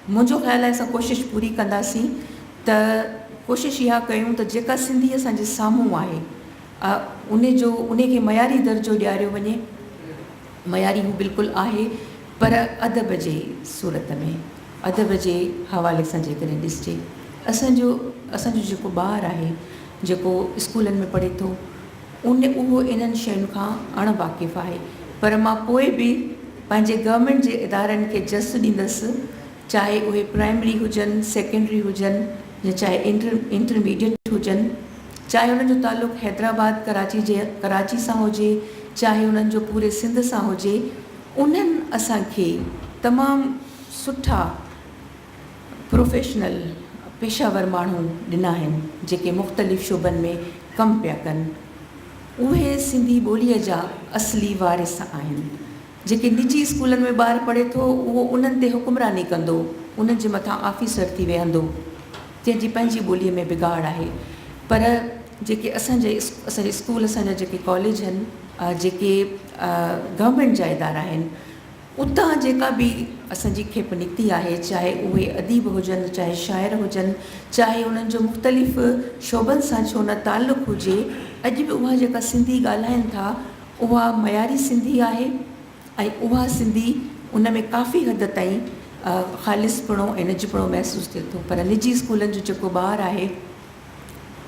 منهنجو خيال آهي اسان ڪوشش پوري ڪنداسين ته ڪوشش اها ڪيون ته جيڪا سنڌي اسان جي سامهون آهي ان جو ان کي معياري درجو ڏياريو وڃي معياري هو بلڪل آهي پر ادب جي صورت ۾ ادب جي حوالي سان جيڪڏهن ڏسجي اسان جو اسان جو جيڪو ٻار آهي جيڪو اسڪولن ۾ پڙهي ٿو ان اهو انهن شين کان اڻ واقف آهي پر مان پوء به پنهنجي گورنمينٽ جي ادارن کي جس ڏيندس چاهي اهي پرائمري هجن سيڪنڊري هجن يا چاهي انٽر انٽرميڊيٽ هجن چاهي انهن جو تعلق حيدرآباد ڪراچي جي ڪراچي سان هجي چاهي انهن جو پوري سنڌ سان هجي انهن اسان کي تمام سٺا پروفيشنل پيشه ور ماڻهو ڏنا آهن جيڪي مختلف شعبن ۾ ڪم پيا ڪن. اهي سنڌي ٻوليء جا اصلي وارث آهن. جيڪي نجي اسڪولن ۾ ٻار پڙهي ٿو اهو انهن تي حڪمراني ڪندو، انهن جي مٿان آفيسر ٿي ويهندو، جنهن جي پنهنجي ٻوليء ۾ بگاڙ آهي. پر جيڪي اسان جا اسان جا اسڪول اسان جا جيڪي ڪاليج آهن جيڪي گورنمينٽ جا ادارا آهن اتان جيڪا به اسان جي کيپ نڪتي آهي، چاهي اهي اديب هجن، چاهي شاعر هجن، چاهي انهن جو مختلف شعبن سان ڇو نه تعلق هجي، اڄ به اها جيڪا سنڌي ڳالهائين ٿا، اها معياري سنڌي آهي ۽ اها سنڌي ان ۾ ڪافي حد تائين خالصپڻو ۽ نجپڻو محسوس ٿئي ٿو. پر نجي اسڪولن جو جيڪو ٻار آهي،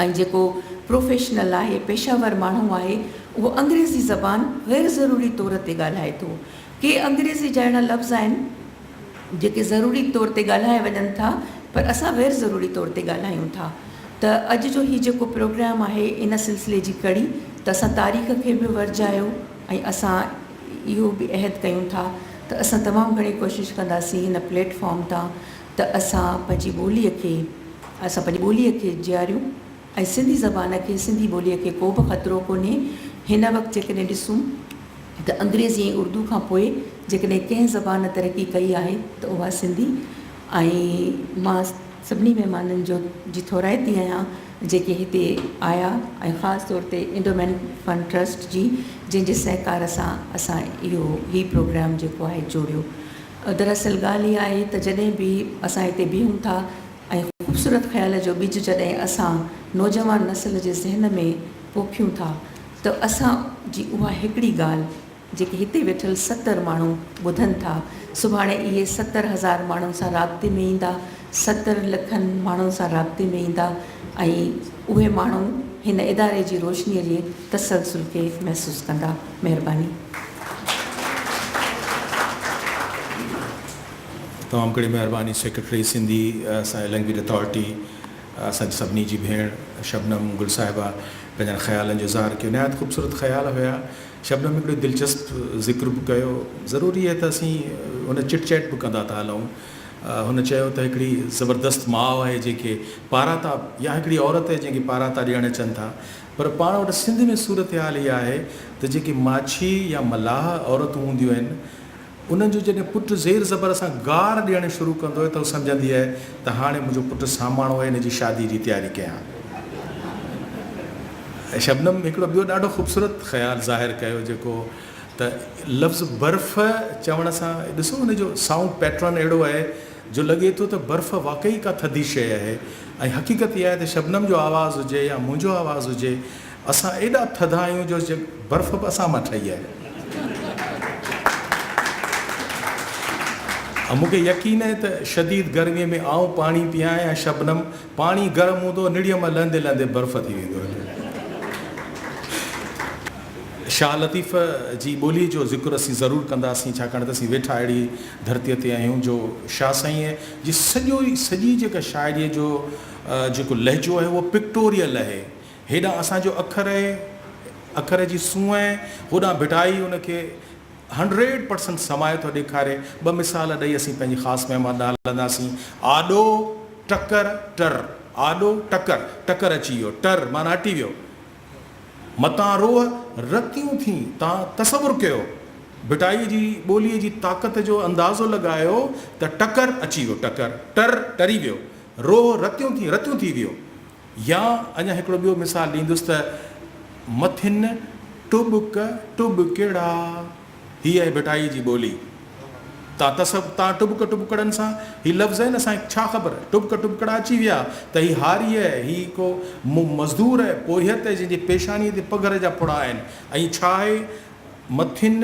۽ جيڪو پروفيشنل آهي، پيشه ور ماڻهو آهي، اهو انگريزي زبان غير ضروري طور تي ڳالهائي ٿو. ڪي انگريزي جا اهڙا لفظ آهن، جيڪي ضروري طور تي ڳالهايا وڃن ٿا، پر اسان غير ضروري طور تي ڳالهايون ٿا. ته اڄ جو هي جيڪو پروگرام آهي، ان سلسلي جي ڪڙي ته اسان تاريخ کي به ورجايو ۽ اسان اهو به عهد ڪيون ٿا ته اسان تمام گهڻي ڪوشش ڪنداسين هن پليٽ فارم تان ته اسان پنهنجي ٻوليء کي اسان پنهنجي ٻوليء کي جياريون ۽ سنڌي زبان کي سنڌي ٻوليء کي ڪو به خطرو ڪونهي. هن وقت جيڪڏهن ڏسون ته انگريزي ۽ اردو کان پوء جيڪڏهن ڪنهن زبان ترقي ڪئي آهي ته اها سنڌي ۽ مان سڀني مهمانن جو جي ٿورائتي آهيان جيڪي هتي آيا ۽ خاص طور تي انڊومينٽ فنڊ ٽرسٽ جي جنهن جي سهڪار سان اسان اهو هي پروگرام جيڪو آهي جوڙيو. دراصل ڳالهه اها آهي ته جڏهن به اسان هتي بيهون ٿا ۽ خوبصورت خيال جو ٻج جڏهن اسان نوجوان نسل جي ذهن ۾ پوکيون ٿا ته اسان جي اها هڪڙي ڳالهه جيڪي هتي ويٺل 70 ماڻهو ٻڌن ٿا سڀاڻي اهي 70 هزار ماڻهن سان رابطي ۾ ايندا 70 لکن ماڻهن سان رابطي ۾ ايندا ۽ اهي ماڻهو هن اداري جي روشنيء جي تسلسل کي محسوس ڪندا. مهرباني. تمام گهڻي مهرباني سيڪريٽري سنڌي سائين لينگويج اٿارٽي اسان جي سڀني جي ڀيڻ شبنم گل صاحبه پنهنجن خيالن جو اظهار ڪيو نهايت خوبصورت خيال هيا شبنم هڪڙو دلچسپ ذڪر به ڪيو ضروري آهي ته اسين ان چٽ چيٽ به ڪندا ٿا هلون. هن چيو ته هڪڙي زبردست ماء آهي جنهن کي پاراتا يا هڪڙي عورت آهي جنهن کي پاراتا ڏيڻ اچن ٿا پر پاڻ وٽ سنڌ ۾ صورتحال اها آهي ته جيڪي ماڇي يا ملاح عورتون هونديون آهن انهن جو جڏهن پٽ زير زبر سان گار ڏيڻ شروع ڪندو آهي ته هو سمجهندي آهي ته هاڻي منهنجو پٽ ساماڻو آهي هن جي شادي جي تياري ڪيان. شبنم هڪڙو ٻيو ڏاڍو خوبصورت خيال ظاهر ڪيو جيڪو ته لفظ برف چوڻ سان ڏسو ان جو سائونڊ پيٽرن اهڙو آهي جو لڳي ٿو ته برف واقعي ڪا ٿڌي شيء آهي ۽ حقيقت اها آهي ته شبنم جو آواز هجي يا منهنجو آواز هجي اسان ايڏا ٿڌا آهيون جو برف به اسان مان ٺهي آهي. ۽ مون کي يقين آهي ته شديد گرميء ۾ آئون پاڻي پيان يا شبنم، پاڻي گرم هوندو، نڙيء مان لهندي لهندي برف ٿي ويندو. شاهه لطيف جي ٻوليء جو ذڪر اسين ضرور ڪنداسين، ڇاڪاڻ ته اسين ويٺا اهڙي ڌرتيء تي آهيون جو شاهه سائينء جي سڄو ئي سڄي جيڪا شاعريء جو جيڪو لهجو آهي اهو پڪٽوريل آهي. هيڏانهن اسان جو اکر آهي، اکر جي سونهن آهي، هوڏانهن ڀٽائي ان کي هنڊريڊ پرسنٽ سمائي ٿو ڏيکاري. ٻه مثال ڏئي اسين پنهنجي خاص مهمان ڏانهن هلنداسين. آڏو ٽڪر ٽر، آڏو ٽڪر، ٽڪر اچي ويو، ٽر معنيٰ هٽي ويو. متان روهه رتيون ٿين، تان تصور ڪيو، ڀٽائيء جي ٻوليء جي طاقت جو اندازو لڳايو ته ٽڪر اچي ويو، ٽڪر، ٽر ٽري ويو، روهه رتيون ٿين، رتيون ٿي ويو. يا اڃا هڪڙو ٻيو مثال ڏيندس ته مٿين ٽٻڪ ٽٻڪڙا، هي آهي ڀٽائيء جي ٻولي. تان تصور تان ٽٻڪ ٽٻڪڙن سان هي لفظ آهن اسان کي ڇا خبر ٽٻڪ ٽٻڪڙا اچي ويا ته هي هاري آهي، هي ڪو مزدور آهي، پورهيت آهي جنهن جي پيشانيء تي پگهر جا ڦڙا آهن ۽ ڇا آهي مٿين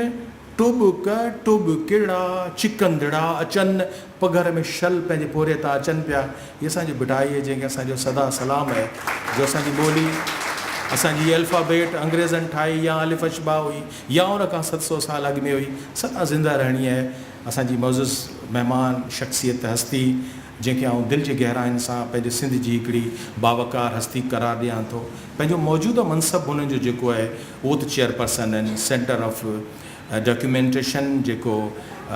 ٽٻڪ ٽٻڪڙا، چڪندڙا اچن، پگهر ۾ شل پنهنجي پورهيي تان اچن پيا. هي اسان جو ڀٽائي آهي، جنهن کي اسان جو سدا سلام آهي، جو اسان جي ٻولي، اسان جي هي الفابيٽ انگريزن ٺاهي يا الف اشباع هئي يا ان کان 700 سال اڳ ۾ هئي، سدا زنده رهڻي آهي. اسان جي معزز مهمان، شخصيت، هستي، جنهن کي آئون دل جي گهراين سان پنهنجي سنڌ جي هڪڙي باوقار هستي قرار ڏيان ٿو. پنهنجو موجوده منصب هنن جو جيڪو آهي اهو ته چيئرپرسن آهن سينٽر آف ڊاڪيومينٽيشن جيڪو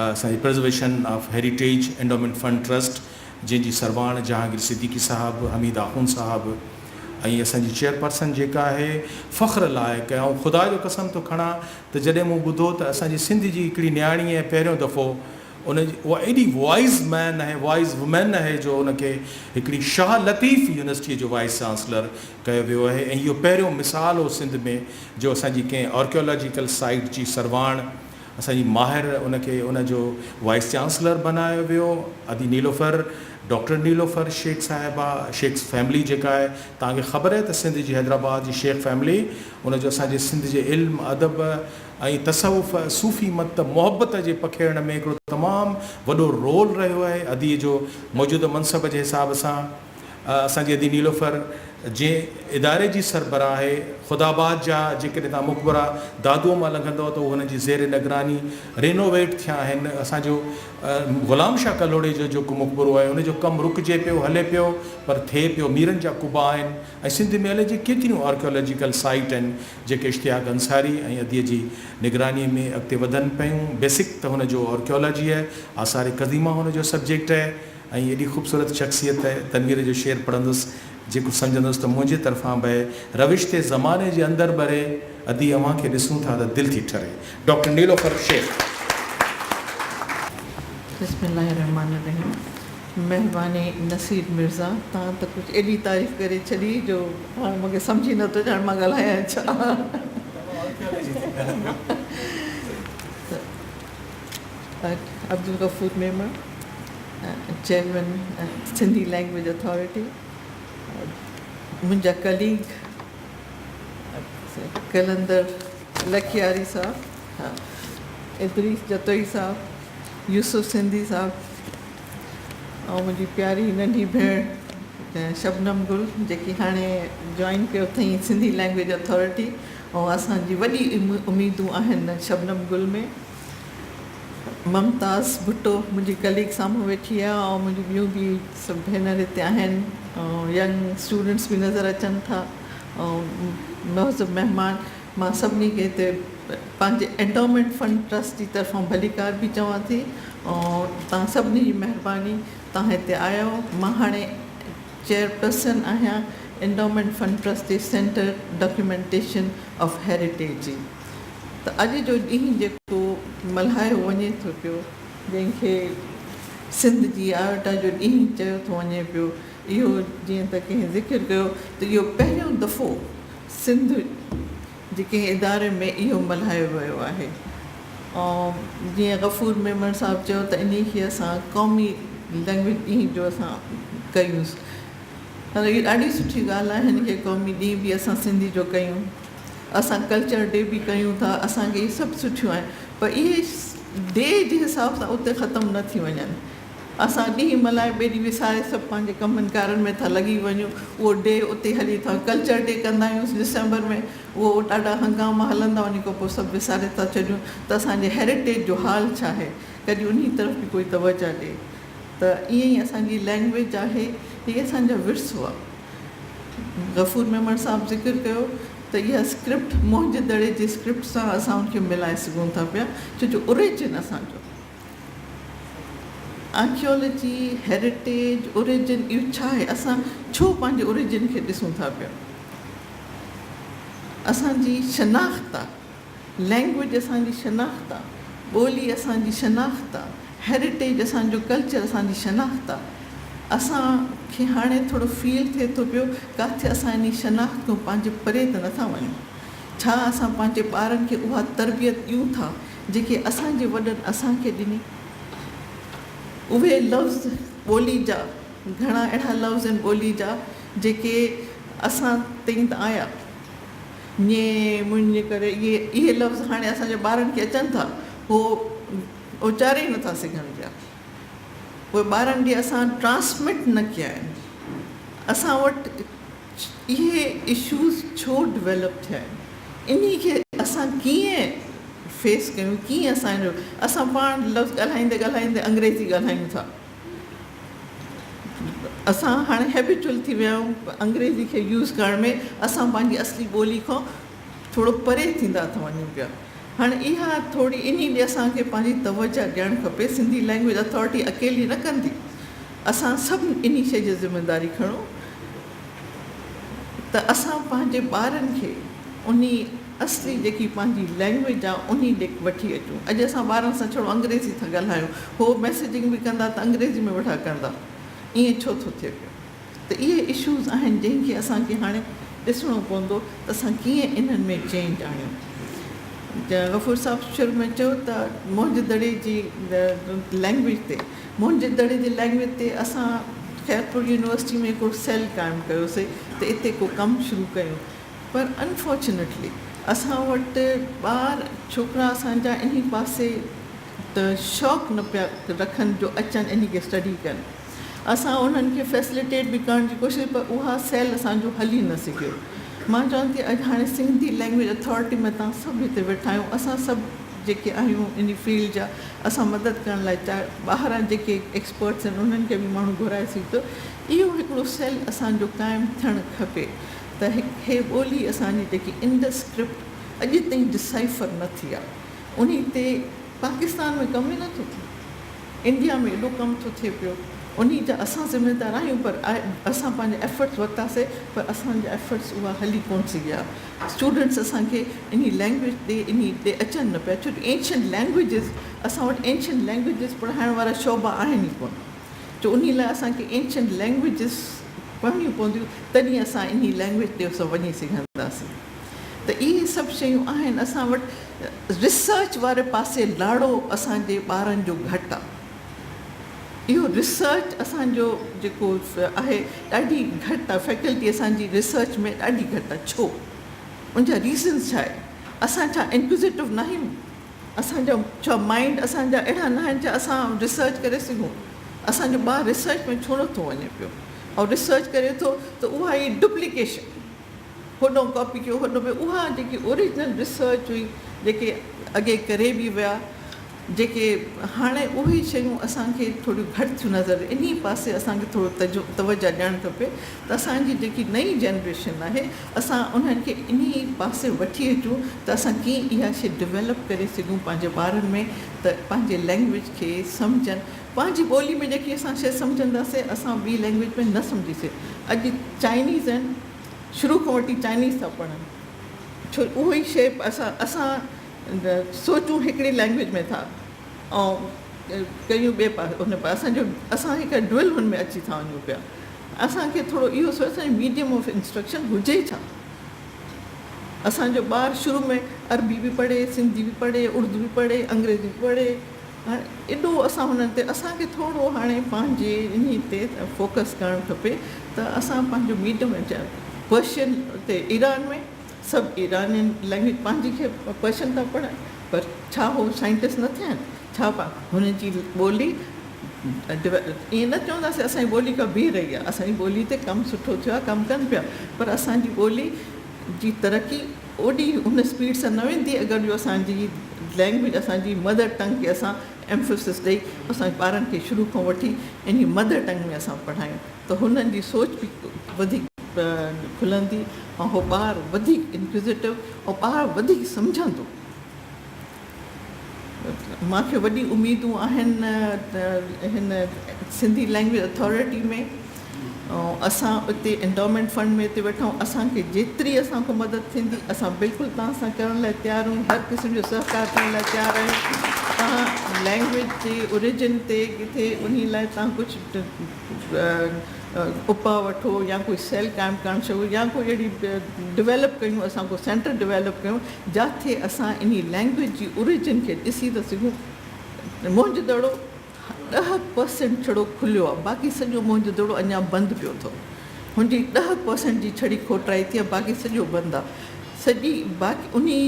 اسان جي preservation of heritage endowment fund trust جنهن جي سرواڻ جهانگير صديقي صاحب، حميد آخوند صاحب ۽ اسان جي چيئرپرسن جيڪا آهي فخر لائق ۽ آئون خدا جو قسم ٿو کڻان ته جڏهن مون ٻڌو ته اسان جي سنڌ جي هڪڙي نياڻي ۽ پهريون دفعو ان جي اها ايڏي وائيز مين آهي وائيز وومين آهي جو ان کي هڪڙي شاهه لطيف يونيورسٽيء جو وائيس چانسلر ڪيو ويو آهي ۽ اهو پهريون مثال هو سنڌ ۾ جو اسان جي ڪنهن آرڪيالاجيڪل سائيٽ جي سرواڻ اسان جي ماهر ان کي ان جو وائيس چانسلر بنايو ويو ادي نيلوفر ڊاڪٽر نيلوفر شيخ صاحبه شيخ فيملي جيڪا آهي توهان کي خبر آهي ته سنڌ جي حيدرآباد جي شيخ فيملي ان جو اسان جي سنڌ جي علم ادب ۽ تصوف، صوفي مت، محبت جي پکيڙڻ ۾ هڪڙو تمام وڏو رول رهيو آهي. اديء جو موجوده منصب جي حساب سان اسان جي ادي نيلوفر جنهن اداري جي سربراهه آهي، خدا آباد جا جيڪڏهن توهان مقبرا دادوء مان لنگهندؤ ته اهي هن جي زير نگراني رينوويٽ ٿيا آهن. اسان جو غلام شاهه ڪلهوڙي جو جيڪو مقبرو آهي ان جو ڪم رڪجي پيو، هلي پيو پر ٿئي پيو. ميرن جا قبا آهن ۽ سنڌ ۾ الائجي ڪيتريون آرڪيالاجيڪل سائيٽ آهن. جيڪي اشتياق انصاري ۽ اديء جي نگرانيء ۾ اڳتي وڌن پيون. بيسڪ ته هن جو آرڪيالاجي آهي، آثار قديمه هن جو سبجيڪٽ آهي ۽ ايڏي خوبصورت شخصيت آهي. تنوير جو شعر پڙهندس، جيڪو سمجهندس ته منهنجي طرفان به روش تي زماني جي اندر ٻري، ادي اوهان کي ڏسون ٿا ته دل ٿي ٺري. ڊاڪٽر نيلوفر شيخ. بسم الله الرحمٰن الرحيم مهرباني نصير مرزا توهان ته ڪجهه ايڏي تعريف ڪري ڇڏي جو هاڻ مون کي سمجهه ئي نٿو اچي هاڻ مان ڳالهايان ڇا. Abdul Ghafoor Memon chairman Sindhi language authority منهنجا ڪليگ قلندر لکياري صاحب ادريس جتوئي صاحب يوسف سنڌي صاحب ۽ منهنجي پياري ننڍي ڀيڻ شبنم گل جيڪي هاڻي جوائن ڪيو اٿئين سنڌي لئنگويج اٿارٽي ۽ اسان جي وڏي اميدون آهن شبنم گل ۾ ممتاز ڀٽو منهنجي ڪليگ سامهون ويٺي آهي ۽ منهنجون ٻيون به سڀ ڀينر هتي آهن ۽ ينگ اسٽوڊنٽس به نظر اچن ٿا ۽ مهذب مهمان مان سڀني کي هتي. پنهنجي اينڊومينٽ فنڊ ٽرسٽ جي طرفان ڀليڪار به چوان ٿي ۽ توهان سڀني جي مهرباني توهان هتي آيا مان هاڻي چيئرپرسن آهيان اينڊومينٽ فنڊ ٽرسٽ جي سينٽر ڊاڪيومينٽيشن آف هيريٽيج جي ته اڄ جو ڏينهن جيڪو ملهايو وڃي ٿو پيو جنهن کي سنڌ جي آئيوٽا جو ڏينهن چيو ٿو وڃي پيو اهو جيئن ته ڪنهن ذڪر ڪيو ته اهو پهريون دفعو سنڌ جي ڪنهن اداري ۾ اهو ملهايو ويو آهي ۽ جيئن غفور ميمڻ صاحب چيو ته انهي کي اسان قومي لينگويج ڏينهن جو اسان ڪيونس پر اهو ڏاڍي سٺي ڳالهه آهي هن کي قومي ڏينهن به اسان سنڌي جو ڪيون اسان ڪلچر ڊي به ڪيون ٿا اسان کي اهي سڀ سٺيون آهن پر اهي ڊي جي حساب سان اتي ختم نه ٿي وڃن اسان ڏينهن ملهائي ٻئي ڏينهن وساري سڀ پنهنجي ڪمن ڪارن ۾ ٿا لڳي وڃون اهو ڊي اتي هلي ٿا ڪلچر ڊي ڪندا آهيون ڊسمبر ۾ اهو ڏاڍا هنگاما هلندا ان کان پوء سڀ وساري ٿا ڇڏيون ته اسان جي هيريٽيج جو حال ڇا آهي ڪڏهن انهي طرف به ڪوئي توجه ڏي ته ائين ئي اسان جي لينگويج آهي هي اسان جو ورثو آهي غفور ميمڻ صاحب ذڪر ڪيو ته اها اسڪرپٽ موهن جي دڙي جي اسڪرپٽ سان اسان ان کي ملائي سگهون ٿا پيا ڇو جو اوريجن اسان جو آرڪيالاجي، هيريٽيج، اوريجن اهو ڇا آهي؟ اسان ڇو پنهنجي اوريجن کي ڏسون ٿا پيا؟ اسان جي شناخت آ، لينگويج اسان جي شناخت آ، ٻولي اسان جي شناخت آ، هيريٽيج اسان جو ڪلچر اسان جي شناخت آ. اسان کي هاڻي ٿورو فيل ٿئي ٿو پيو ڪاٿي اسان انهي شناخت کان پنهنجي پري ته نٿا وڃون؟ ڇا اسان پنهنجي ٻارن کي اها تربيت ڏيون ٿا جيڪي اسان جي وڏن اسان کي ڏني. اهي لفظ ٻولي جا گهڻا اهڙا لفظ آهن ٻولي جا جيڪي اسان تائين ته آيا ڃي مڃ ڪري اهي اهي لفظ هاڻي اسان جي ٻارن کي اچن ٿا هو اچاري ئي نٿا سگهن پيا. اهي ٻارن ڏي اسان ٽرانسمٽ نه ڪيا آهن. اسان وٽ اهي اشوز ڇو ڊويلپ ٿيا آهن انهي کي اسان ڪيئن فيس ڪيون ڪيئن اسان جو اسان پاڻ لفظ ڳالهائيندي ڳالهائيندي انگريزي ڳالهايون ٿا اسان هاڻي هيبيچوئل ٿي ويا آهيون انگريزي کي يوز ڪرڻ ۾ اسان پنهنجي اصلي ٻولي کان ٿورو پري ٿيندا ٿا وڃون پيا هاڻي اها ٿوري انهي ڏي اسان کي پنهنجي توجه ڏيڻ کپي سنڌي لينگويج اٿارٽي اڪيلي نه ڪندي اسان سڀ انهي شيء جي ذميداري کڻون ته اسان پنهنجي ٻارن کي انهي اصلي جيڪي پنهنجي لينگويج آ انهي ڏي وٺي اچون. اڄ اسان ٻارن سان ڇڙو انگريزي ٿا ڳالهايون. هو ميسيجنگ به ڪندا ته انگريزي ۾ ويٺا ڪندا. ائين ڇو ٿو ٿئي پيو؟ ته اهي اشوز آهن جنهن کي اسان کي هاڻي ڏسڻو پوندو ته اسان ڪيئن انهن ۾ چينج آڻيون. غفور صاحب شروع ۾ چيو ته موهن جي دڙي جي لينگويج تي موهن جي دڙي جي لينگويج تي اسان خيرپور يونيورسٽي ۾ هڪڙو سيل قائم ڪيوسي ته اتي ڪو ڪم شروع ڪيون پر انفارچونيٽلي اسان وٽ ٻار ڇوڪرا اسان جا انهي پاسي ته شوق نه پيا رکن جو اچن انهي کي اسٽڊي ڪن اسان انهن کي فيسليٽيٽ به ڪرڻ جي ڪوشش پر اها سيل اسان جو هلي نه سگهيو مان چوان ٿي اڄ هاڻي سنڌي لينگويج اٿارٽي ۾ توهان سڀ هتي ويٺا آهيون اسان سڀ جيڪي آهيون انهي فيلڊ جا اسان مدد ڪرڻ لاء چاهي ٻاهران جيڪي ايڪسپرٽس آهن انهن کي به ماڻهو گهرائي سگهي ٿو اهو هڪڙو سيل اسان جو قائم ٿيڻ کپي ته هي ٻولي اسان جي جيڪي انڊس اسڪرپٽ اڄ تائين ڊسائفر نه ٿي آهي انهي تي پاڪستان ۾ ڪم ئي نه ٿو ٿئي انڊيا ۾ ايڏو ڪم ٿو ٿئي پيو انهي جا اسان ذميدار آهيون پر اسان پنهنجا ايفرٽس ورتاسي پر اسان جا ايفرٽس اها هلي ڪونه سگهيا اسٽوڊنٽس اسان کي انهي لينگويج ڏي انهي ڏي اچن نه پيا ڇو جو اينشنٽ لينگويجز اسان وٽ اينشنٽ لينگويجز پڙهائڻ وارا شعبا آهن ئي ڪونه جو انهي لاء اسان کي اينشنٽ لينگويجز پڙهڻيون پونديون تڏهن اسان انهي لينگويج ڏي اسان وڃي سگهنداسين ته اهي سڀ شيون آهن اسان وٽ ريسرچ واري پاسي لاڙو اسان جي ٻارن جو گهٽ آهي اهو ريسرچ اسان جو جيڪو آهي ڏاڍي گهٽ آهي فيڪلٽي اسان جي ريسرچ ۾ ڏاڍي گهٽ آهي ڇو ان جا ريزنس ڇا آهي اسان ڇا انڪوزيٽو نه آهيون اسان جا ڇا مائنڊ اسان جا اهڙا نه آهن ڇا اسان ريسرچ ڪري سگهون اسان جو ٻار ريسرچ ۾ ڇو نٿو وڃي پيو ۽ ريسرچ ڪري ٿو ته اها ئي ڊپليڪيشن هوڏو ڪاپي ڪيو هوڏو به اها جيڪي اوريجنل ريسرچ هئي جيڪي اڳي ڪري به ويا. جيڪي هاڻي اهي شيون اسان کي ٿوريون گهٽ ٿيون نظر انهي پاسي اسان کي ٿورو توجه ڏيڻ کپي ته اسان جي جيڪي نئين جنريشن آهي اسان انهن کي انهي پاسي وٺي اچون ته اسان ڪيئن اها شي ڊولپ ڪري سگهون پنهنجي ٻارن ۾ ته پنهنجي لينگويج کي سمجهن پنهنجي ٻولي ۾ جيڪي اسان شي سمجهنداسين اسان ٻي لينگويج ۾ نه سمجهي سگهون اڄ چائنيز آهن شروع کان وٺي چائنيز ٿا پڙهن ڇو اهو ئي شي اسان اسان سوچون هڪڙي لينگويج ۾ ٿا ۽ ڪيون ٻئي پاسي ان پاسي اسان جو اسان هڪ ڊوئل هن ۾ اچي ٿا وڃون پيا اسان کي ٿورو اهو سوچ اسان جي ميڊيم آف انسٽرڪشن هجي ڇا اسان جو ٻار شروع ۾ عربي به پڙهي سنڌي به پڙهي اردو به پڙهي انگريزي به پڙهي هاڻي ايڏو اسان هنن تي اسان کي ٿورو هاڻي پنهنجي انهي تي فوڪس ڪرڻ کپي ته اسان پنهنجو ميڊيم پرشين تي ايران ۾ سڀ ايرانين لينگويج پنهنجي کي پرشين ٿا پڙهن پر ڇا هو سائنٽسٽ نه ٿيا آهن ڇا هنن جي ٻولي ائين نه چونداسين اسان جي ٻولي ڪا بيهه رهي آهي اسان جي ٻولي تي ڪم سٺو ٿيو آهي ڪم ڪن پيا پر اسان جي ٻولي جي ترقي اوڏي ان اسپيڊ سان نه ويندي اگر جو اسان جي لينگويج اسان جي مدر ٽنگ کي اسان ايمفسس ڏئي اسان جي ٻارن کي شروع کان وٺي انهي مدر ٽنگ ۾ اسان پڙهايون ته هنن جي سوچ به وڌيڪ کلندي ۽ هو ٻار وڌيڪ انڪوزيٽو ۽ ٻار وڌيڪ سمجهندو. مان کي وڏي اميدون آهن هن سنڌي لينگويج اٿارٽي ۾ ۽ اسان اتي انڊومينٽ فنڊ ۾ اتي ويٺا آهيون اسان کي جيتري اسان کان مدد ٿيندي اسان بلڪل توهان سان ڪرڻ لاء تيار آهيون هر قسم جو سهڪار ڪرڻ لاء تيار آهيون توهان لينگويج جي اوريجن تي ڪٿي انهي لاء توهان ڪجهه اپاء وٺو يا ڪوئي سيل قائم ڪرڻ شروع يا ڪوئي اهڙي ڊويلپ ڪيون اسان ڪو سينٽر ڊويلپ ڪيون جاٿي اسان انهي لينگويج جي اوريجن کي ڏسي ته سگهون موهن جو دڙو 10% ڇڙو کليو آهي باقي سڄو موهن جو دڙو اڃا بند پيو اٿو هن جي 10% جي ڇڙي کوٽرائي ٿي آهي باقي سڄو بند آهي سڄي باقي انهي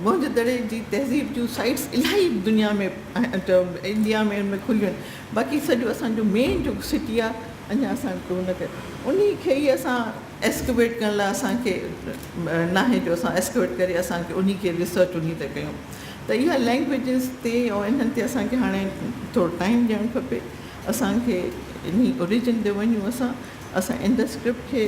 موهن جو دڙي جي تهذيب جون سائيٽس الاهي دنيا ۾ انڊيا ۾ ان ۾ کليون آهن باقي سڄو اسان جو مين جيڪو سٽي آ اڃا اسان کي ان کي انهي کي ئي اسان ايسڪويٽ ڪرڻ لاء اسان کي ناهي جو اسان ايسڪويٽ ڪري اسان کي انهي کي ريسرچ انهي تي ڪيون ته اها لينگويجز تي ۽ انهن تي اسان کي هاڻي ٿورو ٽائيم ڏيڻ کپي اسان کي انهي اوريجن تي وڃون اسان اسان انڊس اسڪرپٽ کي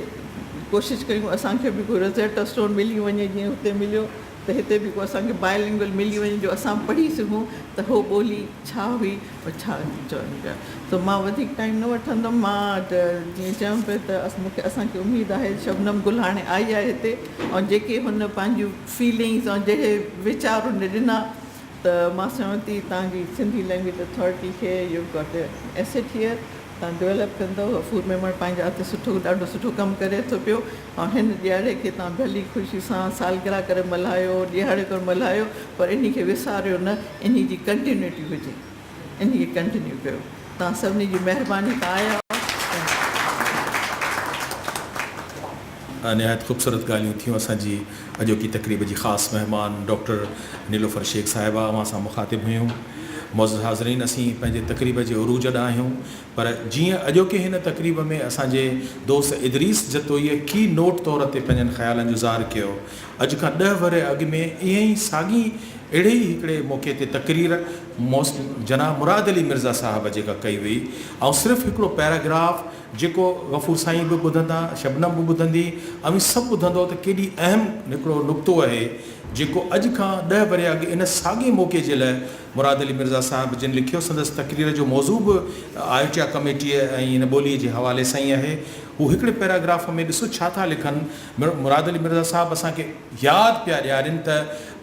ڪوشش ڪيون اسان کي به ڪو روزيٽا اسٽون ملي وڃي جيئن هتي مليو ته هتي به ڪو اسان کي بائلنگول ملي وڃي جو اسان پڙهي سگهون ته هو ٻولي ڇا هئي ۽ ڇا چون پيا سو مان وڌيڪ ٽائيم نه وٺندم مان جيئن چيم پئي ته مون کي اسان کي اميد آهي شبنم گل هاڻي آئي آهي هتي ۽ جيڪي هن پنهنجون فيلنگس ۽ جهڙي ويچار هن ڏنا ته مان سمجهان ٿي توهان جي سنڌي لينگويج اٿارٽي کي يو گاٽ اي ايسيٽ هيئر توهان ڊولپ ڪندؤ غفور ميمڻ پنهنجي هٿ سٺو ڏاڍو سٺو ڪم ڪري ٿو پيو ۽ هن ڏيهاڙي کي توهان ڀلي خوشي سان سالگرهه ڪري ملهايو ڏيهاڙي طور ملهايو پر انهي کي وساريو نه انهي جي ڪنٽينيوٽي هجي انهي کي ڪنٽينيو ڪيو توهان سڀني جي مهرباني ته آيا نهايت خوبصورت ڳالهيون ٿيون اسان جي اڄوڪي تقريب جي خاص مهمان ڊاڪٽر نيلوفر شيخ صاحبه اوهان سان مخاطب هيون معزز حاضرين اسين پنهنجي تقريب جي عروج ڏانهن آهيون پر جيئن اڄوڪي هن تقريب ۾ اسان جي دوست ادريس جتوئيء ڪي نوٽ طور تي پنهنجن خيالن جو اظهار ڪيو. اڄ کان ڏهه ورهيه اڳ ۾ ائين ئي ساڳي اهڙي ئي هڪڙي موقعي تي تقرير جناب مراد علي مرزا صاحب جيڪا ڪئي هئي ۽ صرف هڪڙو پيراگراف جيڪو غفور سائين به ٻڌندا، شبنم به ٻڌندي، اوهين سڀ ٻڌندؤ ته ڪيڏي اهم هڪڙو نقطو اهي جيڪو اڄ کان ڏهه ورهيه اڳ ان ساڳئي موقعي جي لاء مراد علي مرزا صاحب جن لکيو، سندس تقرير جو موضوع به آئيوٽيا ڪميٽيء ۽ ان ٻوليء جي حوالي سان ئي آهي. هو هڪڙي پيراگراف ۾ ڏسو ڇا ٿا لکن، مراد علي مرزا صاحب اسان کي ياد پيا ڏيارين ته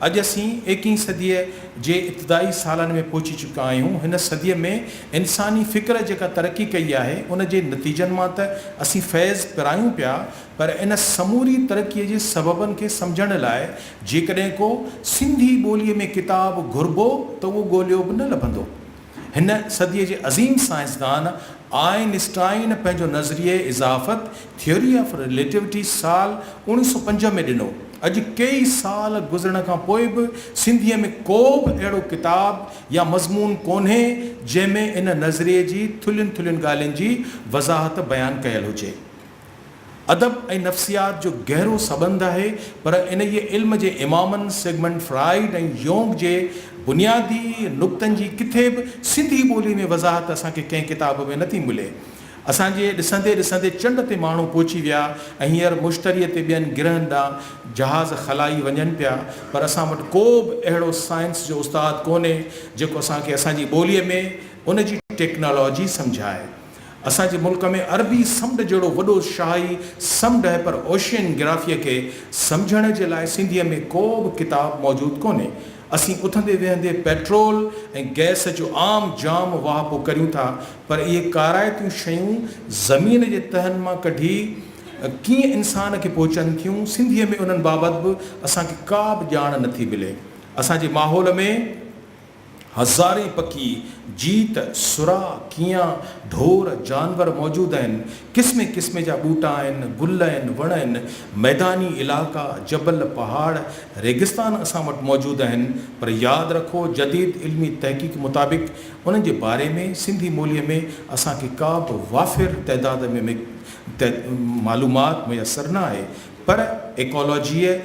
اڄ اسين ايڪهين صديء جي ابتدائي سالن ۾ پهچي چڪا آهيون، هن صديء ۾ انساني فڪر جيڪا ترقي ڪئي آهي، ان جي نتيجن مان ته اسين فيض پرايون پيا، پر ان سموري ترقيء جي سببن کي سمجهڻ لاء جيڪڏهن ڪو سنڌي ٻوليء ۾ ڪتاب گهربو ته اهو ڳوليو به نه لڀندو. هن صديء جي عظيم سائنسدان آئن اسٽائن پنهنجو نظريي اضافت، Theory of Relativity، سال 1905 ۾ ڏنو. اڄ ڪيئي سال گذرڻ کان پوء به سنڌيء ۾ ڪو به اهڙو ڪتاب يا مضمون ڪونهي جنهن ۾ ان نظريي جي ٿلهين ٿلهين ڳالهين جي وضاحت بيان ڪيل هجي. ادب ۽ نفسيات جو گهرو سٻنڌ آهي، پر انهيء علم جي امامن سگمنڊ فرائيڊ ۽ يونگ جي بنيادي نقطن جي ڪٿي به سنڌي ٻوليء ۾ وضاحت اسان کي ڪنهن ڪتاب ۾ نٿي ملي. اسان جي ڏسندي ڏسندي چنڊ تي ماڻهو پهچي ويا ۽ هينئر مشتريء تي ٻين گرهن ڏانهن جهاز خلائي وڃن پيا، پر اسان وٽ ڪو به اهڙو سائنس جو استاد ڪونهي، جيڪو اسان کي اسان جي ٻوليء ۾ ان جي ٽيڪنالاجي سمجهائي. اسان جي ملڪ ۾ عربي سمنڊ جهڙو وڏو شاهي سمنڊ آهي پر اوشين گرافيء کي سمجهڻ جي لاء سنڌيء ۾ ڪو به ڪتاب موجود ڪونهي. اسين اٿندي ويهندي پيٽرول ۽ گئس جو عام جام واهپو ڪريون ٿا پر اهي ڪارائتيون شيون زمين جي تهن مان ڪڍي ڪيئن انسان کي پهچن ٿيون، سنڌيء ۾ انهن بابت به اسان کي ڪا به ڄاڻ نٿي ملي. اسان جي ماحول ۾. هزارين پکي، جيت، سرا، ڪينئان، ڍور، جانور موجود آهن. قسمين قسمين جا ٻوٽا آهن، گل آهن، وڻ آهن. ميداني علائقا، جبل، پهاڙ، ريگستان اسان وٽ موجود آهن. پر ياد رکو جديد علمي تحقيق مطابق انهن جي باري ۾ سنڌي ٻوليء ۾ اسان کي ڪا به وافر تعداد ۾ معلومات ميسر نه آهي. پر ايڪالاجيء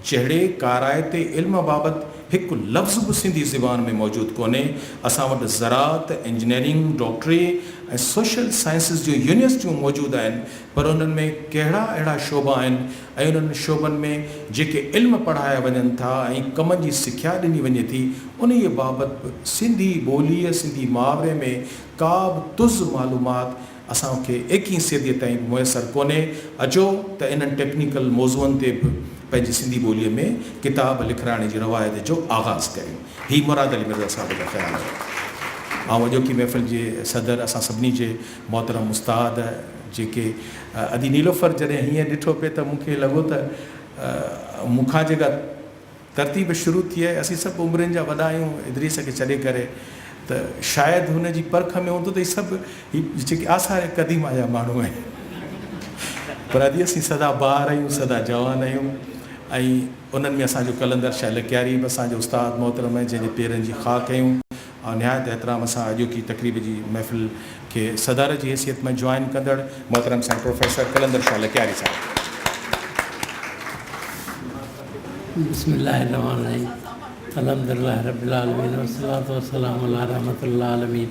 جهڙي ڪارائتي علم بابت هڪ لفظ به سنڌي زبان ۾ موجود ڪونهي. اسان وٽ زراعت، انجنيئرنگ، ڊاڪٽري ۽ سوشل سائنسز جون يونيورسٽيون موجود آهن پر انهن ۾ ڪهڙا اهڙا شعبا آهن ۽ انهن شعبن ۾ جيڪي علم پڙهايا وڃن ٿا ۽ ڪمن جي سکيا ڏني وڃي ٿي انهيء بابت به سنڌي ٻوليء سنڌي محاوري ۾ ڪا به تز معلومات اسان کي ايڪيهين صديء تائين به ميسر ڪونهي. اچو ته انهن ٽيڪنيڪل موضوعن تي به پنهنجي سنڌي ٻوليء ۾ ڪتاب لکرائڻ جي روايت جو آغاز ڪريون. هي مراد علي مرزا صاحب جا خيال هئا. آئون اڄوڪي محفل جي صدر اسان سڀني جي محترم استاد جيڪي ادي نيلوفر جڏهن هيئن ڏٺو پئي ته مون کي لڳو ته مون کان جيڪا ترتيب شروع ٿي آهي. اسين سڀ عمرين جا وڏا آهيون ادريس کي ڇڏي ڪري ته شايد هن جي پرک ۾ هوندو ته هي سڀ هي جيڪي آثار قديمه جا ماڻهو آهن پر ادي اسين سدا بهار آهيون سدا جوان آهيون ۽ انهن ۾ اسان جو قلندر شاهه لڪياري به اسان جو استاد محترم آهي جنهن جي پيرن جي خاڪ آهيون. آئون نهايت احترام سان اڄوڪي تقريب جي محفل کي صدارت جي حيثيت ۾ جوائن ڪندڙ محترم سائين پروفيسر قلندر شاهه لڪياري صاحب. بسم الله الرحمن الرحيم الحمد لله رب العالمين والصلاة والسلام علي رحمت للعالمين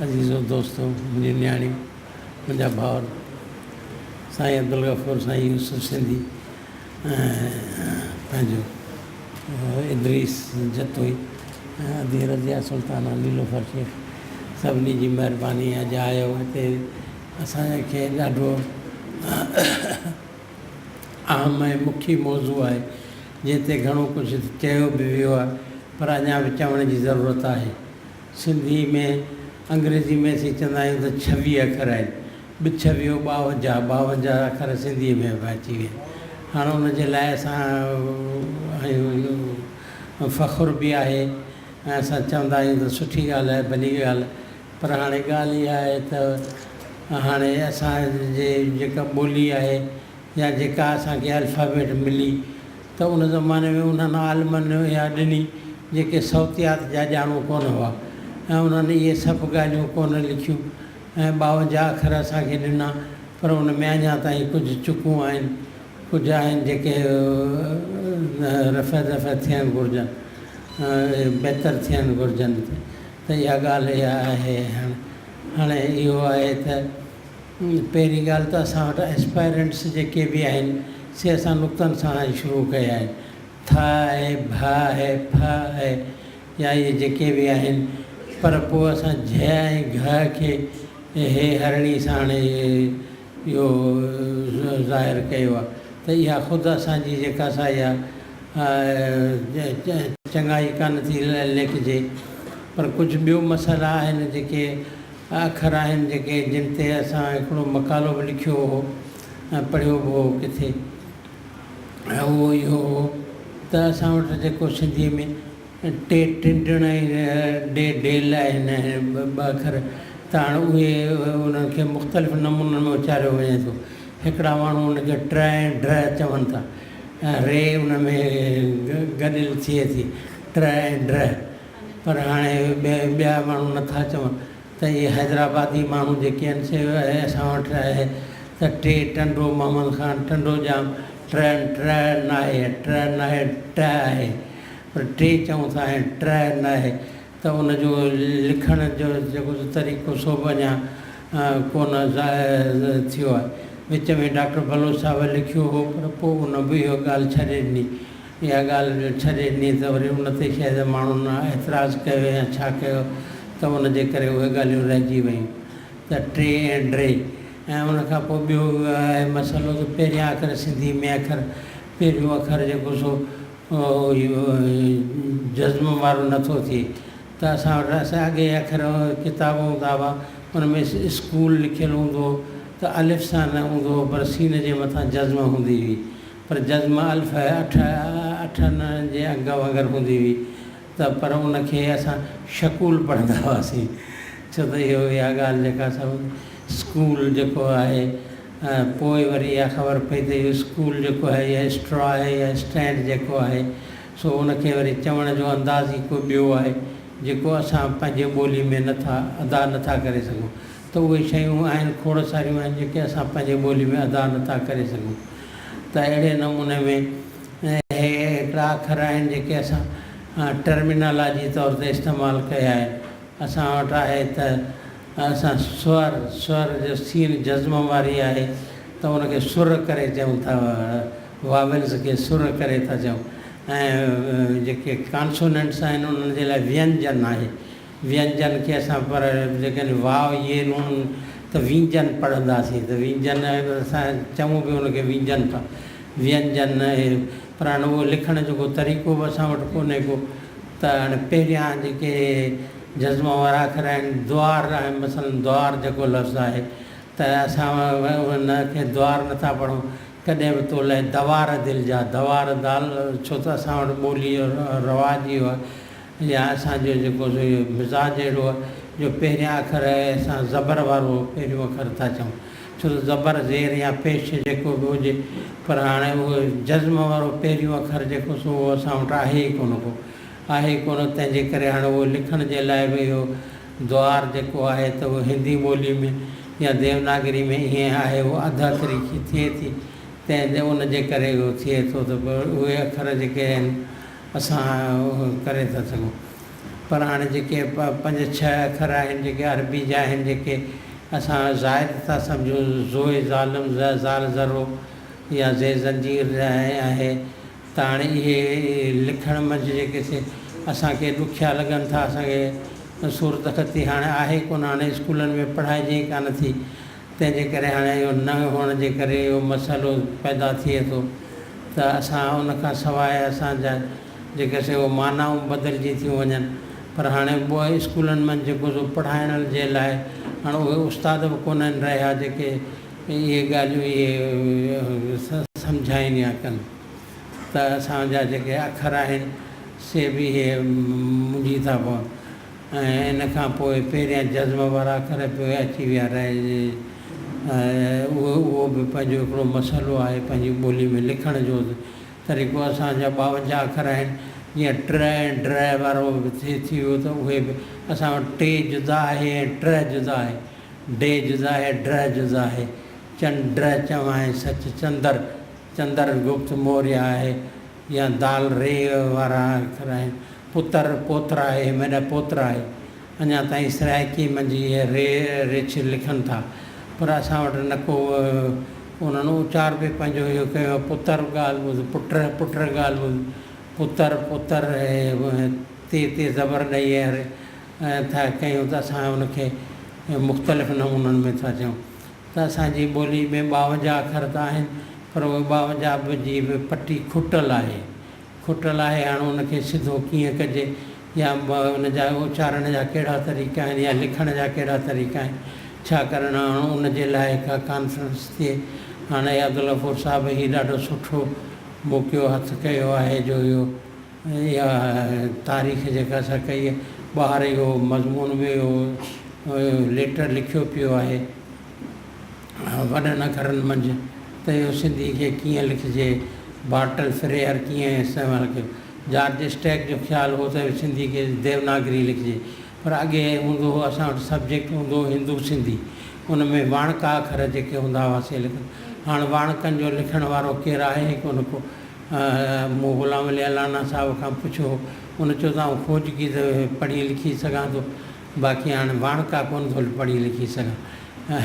عزيزو دوستو منهنجون نياڻيون منهنجا ڀائر سائين عبدالغفور سائين يوسف سنڌي ۽ پنهنجو ادريس جتوئي ۽ ادي رضيه سلطانه نيلوفر شيخ سڀني جي مهرباني اڄ آيو هتي اسان کي ڏاڍو اهم ۽ مکي موضوع آهي جنهن تي گهڻو ڪجهه چيو به ويو آهي پر اڃا به چوڻ جي ضرورت آهي سنڌي ۾ انگريزي ۾ اسين چوندا آهيون ته ڇويهه اکر آهن ٻه ڇويهو ٻاونجاهه، ٻاونجاهه اکر سنڌيء ۾ به اچي ويا. هاڻ ان جي لاء اسان اهو فخر به آهي ۽ اسان چوندا آهيون ته سٺي ڳالهه آهي، ڀلي ڳالهه، پر هاڻي ڳالهه اها آهي ته هاڻي اسان جي جيڪا ٻولي آهي يا جيڪا اسان کي الفابيٽ ملي ته ان زماني ۾ انهن عالمن اها ڏني جيڪي صوتيات جا ڄاڻو ڪونه هئا ۽ انهن اهي سڀ ڳالهيون ڪونه لکيون ۽ ٻاونجاهه اکر اسان کي ڏنا پر ان ۾ اڃا تائين ڪجهه چڪون آهن، ڪجهه آهن جيڪي رفع دفع ٿيڻ گهرجن، بهتر ٿيڻ گهرجن ته اها ڳالهه اها آهي. هاڻي اهو آهي ته پهرين ڳالهه ته اسان وٽ اسپائرنٽس جيڪي به آهن سي اسان نقطن سان شروع ڪيا آهن، ٿ آهي، ڀ آهي، ڦ آهي. يا اهي جيڪي به آهن پر پوء اسان جهه ۽ گهه کي هي هرڻي ساڻ اهو ظاهر ڪيو آهي ته اها خود اسان جي جيڪا سا اها چڱائي ڪانه ٿي ليکجي پر ڪجهه ٻيو مسئلا آهن جيڪي اکر آهن جيڪي جن تي اسان هڪڙو مقالو به لکيو هو ۽ پڙهيو به هو ڪٿي ۽ اهو اهو هو ته اسان وٽ جيڪو سنڌيء ۾ ٽي ٽنڊڻ ۽ ڊي ڊيل آهن ٻه اکر ته هاڻ اهي انهن کي مختلف نمونن ۾ اچاريو وڃي ٿو. هڪڙا ماڻهو ان کي ٽ ۽ ڊ چون ٿا ۽ ري ان ۾ گڏيل ٿئي ٿي ٽ ۽ ڊ پر هاڻي ٻيا ماڻهو نٿا چون ته اهي حيدرآبادي ماڻهو جيڪي آهن سي اسان وٽ آهي ته ته ٽي ٽنڊو محمد خان، ٽنڊو ڄام، ٽر ٽر ناهي، ٽر ناهي ٽ آهي پر ٽي چئون ٿا ۽ ٽر ناهي ته ان جو لکڻ جو جيڪو سو طريقو سو به اڃا ڪونه ٿيو آهي. وچ ۾ ڊاڪٽر بلوچ صاحب لکيو هو پر پوء ان به اها ڳالهه ڇڏي ڏني. اها ڳالهه ڇڏي ڏني ته وري ان تي شايد ماڻهن اعتراض ڪيو يا ڇا ڪيو ته ان جي ڪري اهي ڳالهيون رهجي ويون ته ٽي ۽ ڊي ۽ ان کان پوء ٻيو آهي مسئلو ته پهريان اکر سنڌي ۾ اکر پهريون اکر جيڪو سو جزم وارو نٿو ٿئي ته اسان وٽ اسان اڳي اکر ڪتاب هوندا هئا ان ۾ اسڪول لکيل هوندو هو ته الف سان نه هوندو هو پر سين جي مٿان جزم هوندي هئي پر جزم الف اٺ اٺن جي انگ وانگر هوندي هئي ته پر ان کي اسان شڪول پڙهندا هئاسين ڇو ته اهو اها ڳالهه جيڪا سا اسڪول جيڪو آهي پوء وري اها خبر پئي ته اهو اسڪول جيڪو آهي يا اسٽرا آهي يا اسٽينڊ جيڪو آهي سو ان کي وري چوڻ جو انداز ئي ڪو ٻيو آهي جيڪو اسان پنهنجي ٻولي ۾ نٿا ادا نٿا ڪري سگهون ته اهي شيون آهن کوڙ ساريون آهن جيڪي اسان پنهنجي ٻولي ۾ ادا نٿا ڪري سگهون ته اهڙي نموني ۾ اهي هڪڙا اکر آهن جيڪي اسان ٽرمينالاجي طور تي استعمال ڪيا آهن. اسان وٽ آهي ته اسان سور، سور جو سين جزم واري آهي ته ان کي سر ڪري چئون ٿا، واولز کي سر ڪري ٿا چئون ۽ جيڪي ڪانسوننٽس آهن انهن جي لاء وينجن آهي. وينجن کي اسان پر جيڪڏهن واء يي نون ته وينجن پڙهنداسين ته وينجن اسان چئون به ان کي وينجن ٿا وينجن پر هاڻي اهو لکڻ جو ڪو طريقو به اسان وٽ ڪونهي ڪو ته هاڻي پهريان جيڪي جزم وارا اکر آهن دوار آهن مثلاً دوار جيڪو لفظ آهي ته اسان ان کي دوار نٿا پڙهون ڪڏهن به تو لئه دوار دل جا دوار دال ڇو ته اسان وٽ ٻولي جو رواج اهو آهي يا اسان جو جيڪو سو اهو مزاج اهڙو آهي جو پهريان اکر اسان زبر وارو پهريون اکر ٿا چئون ڇو ته زبر زير يا پيش جيڪو به هجي پر هاڻي اهو جزم وارو پهريون اکر جيڪو سو اهو اسان وٽ آهي ئي ڪونه ڪو آهي ئي ڪونه تنهن جي ڪري هاڻي اهو لکڻ جي لاء به اهو دوار جيڪو آهي ته اهو هندي ٻولي ۾ يا ديوناگري ۾ ائين آهي اهو اڌ اکري ٿئي ٿي تنهن ان جي ڪري اهو ٿئي ٿو ته اهي اکر جيڪي آهن اسان ڪري ٿا سگهون پر هاڻي جيڪي پنج ڇهه اکر آهن جيڪي عربي جا آهن جيڪي اسان زائد ٿا سمجهون زوء ظالم ز زال ذرو يا زي زنجير آهي ته هاڻي اهي لکڻ منجهه جيڪي سي اسان کي ڏکيا لڳن ٿا اسان کي صورتخطي هاڻي آهي ڪونه هاڻي اسڪولن ۾ پڙهائجي ئي ڪانه ٿي تنهن جي ڪري هاڻي اهو نه هئڻ جي ڪري اهو مسئلو پيدا ٿئي ٿو ته اسان ان کان سواء اسان جا جيڪي سي اهو معنائون بدلجي ٿيون وڃن پر هاڻي ٻه اسڪولن ۾ جيڪو سو پڙهائڻ جي لاء هاڻي اهي استاد به ڪونهن رهيا جيڪي اهي ڳالهيون اهي سمجهائين يا ڪن ته اسان جا جيڪي اکر آهن سي به اهي منجهي ٿا پون. ۽ ان کان پوء پهريان جزم وارا اکر به اچي ويا رهي اهو اهو به پنهنجو هڪڙو مسئلو آهي پنهنجي ٻولي ۾ لکڻ جو طريقو اسان جا 52 اکر آهن جيئن ٽر ۽ ڊر وارو به ٿي ٿي ويو ته اهي به اسان وٽ ٽي جدا آهي ۽ ٽر جدا آهي ڊي جدا آهي ڊر جدا آهي چنڊ چوانء سچ چندر چندر گپت موريا آهي يا دال ري وارا اکر آهن. پتر، پوتر آهي، ميڏا پوتر آهي. اڃا تائين سرائيڪي منجهه اهي ري، رڇ لکن ٿا. پر اسان وٽ نه ڪو انهن اچار به پنهنجو اهو ڪيو آهي، پتر ڳالهه ٻڌ، پٽر، پٽر ڳالهه ٻڌ، پتر، پوتر تي تي زبر ڏئي ۽ ٿا ڪيون ته اسان ان کي مختلف نمونن ۾ ٿا چئون. ته اسان جي ٻولي ۾ 52 اکر ته آهن پر اهي 52 به جي به پٽي کٽل آهي. کٽل آهي هاڻ ان کي سڌو ڪيئن ڪجي يا ان جا اچارڻ جا ڪهڙا طريقا آهن يا لکڻ جا ڪهڙا طريقا آهن ڇا ڪرڻ هاڻ ان جي لاء ڪا ڪانفرنس ٿئي هاڻ عبدالغفور صاحب هي ڏاڍو سٺو موقعو هٿ ڪيو آهي جو اهو اها تاريخ جيڪا اسان ڪئي آهي ٻاهر اهو مضمون به اهو ليٽر لکيو پيو آهي وڏن اکرن منجهه ته اهو سنڌي کي ڪيئن لکجي بارٽل فريئر ڪيئن استعمال ڪيو جارج اسٽيڪ جو خيال هو ته سنڌي کي ديوناگري لکجي پر اڳي هوندو هو اسان وٽ سبجيڪٽ هوندو هو هندو سنڌي ان ۾ واڻڪا اکر جيڪي هوندا هئا سي لکن. هاڻ واڻڪن جو لکڻ وارو ڪير آهي ئي ڪونه ڪو. مون غلام علي الانا صاحب کان پڇيو هو، ان چيو ته آئون کوجڪي ته پڙهي لکي سگهان ٿو، باقي هاڻ واڻڪا ڪونه ٿو پڙهي لکي سگهان.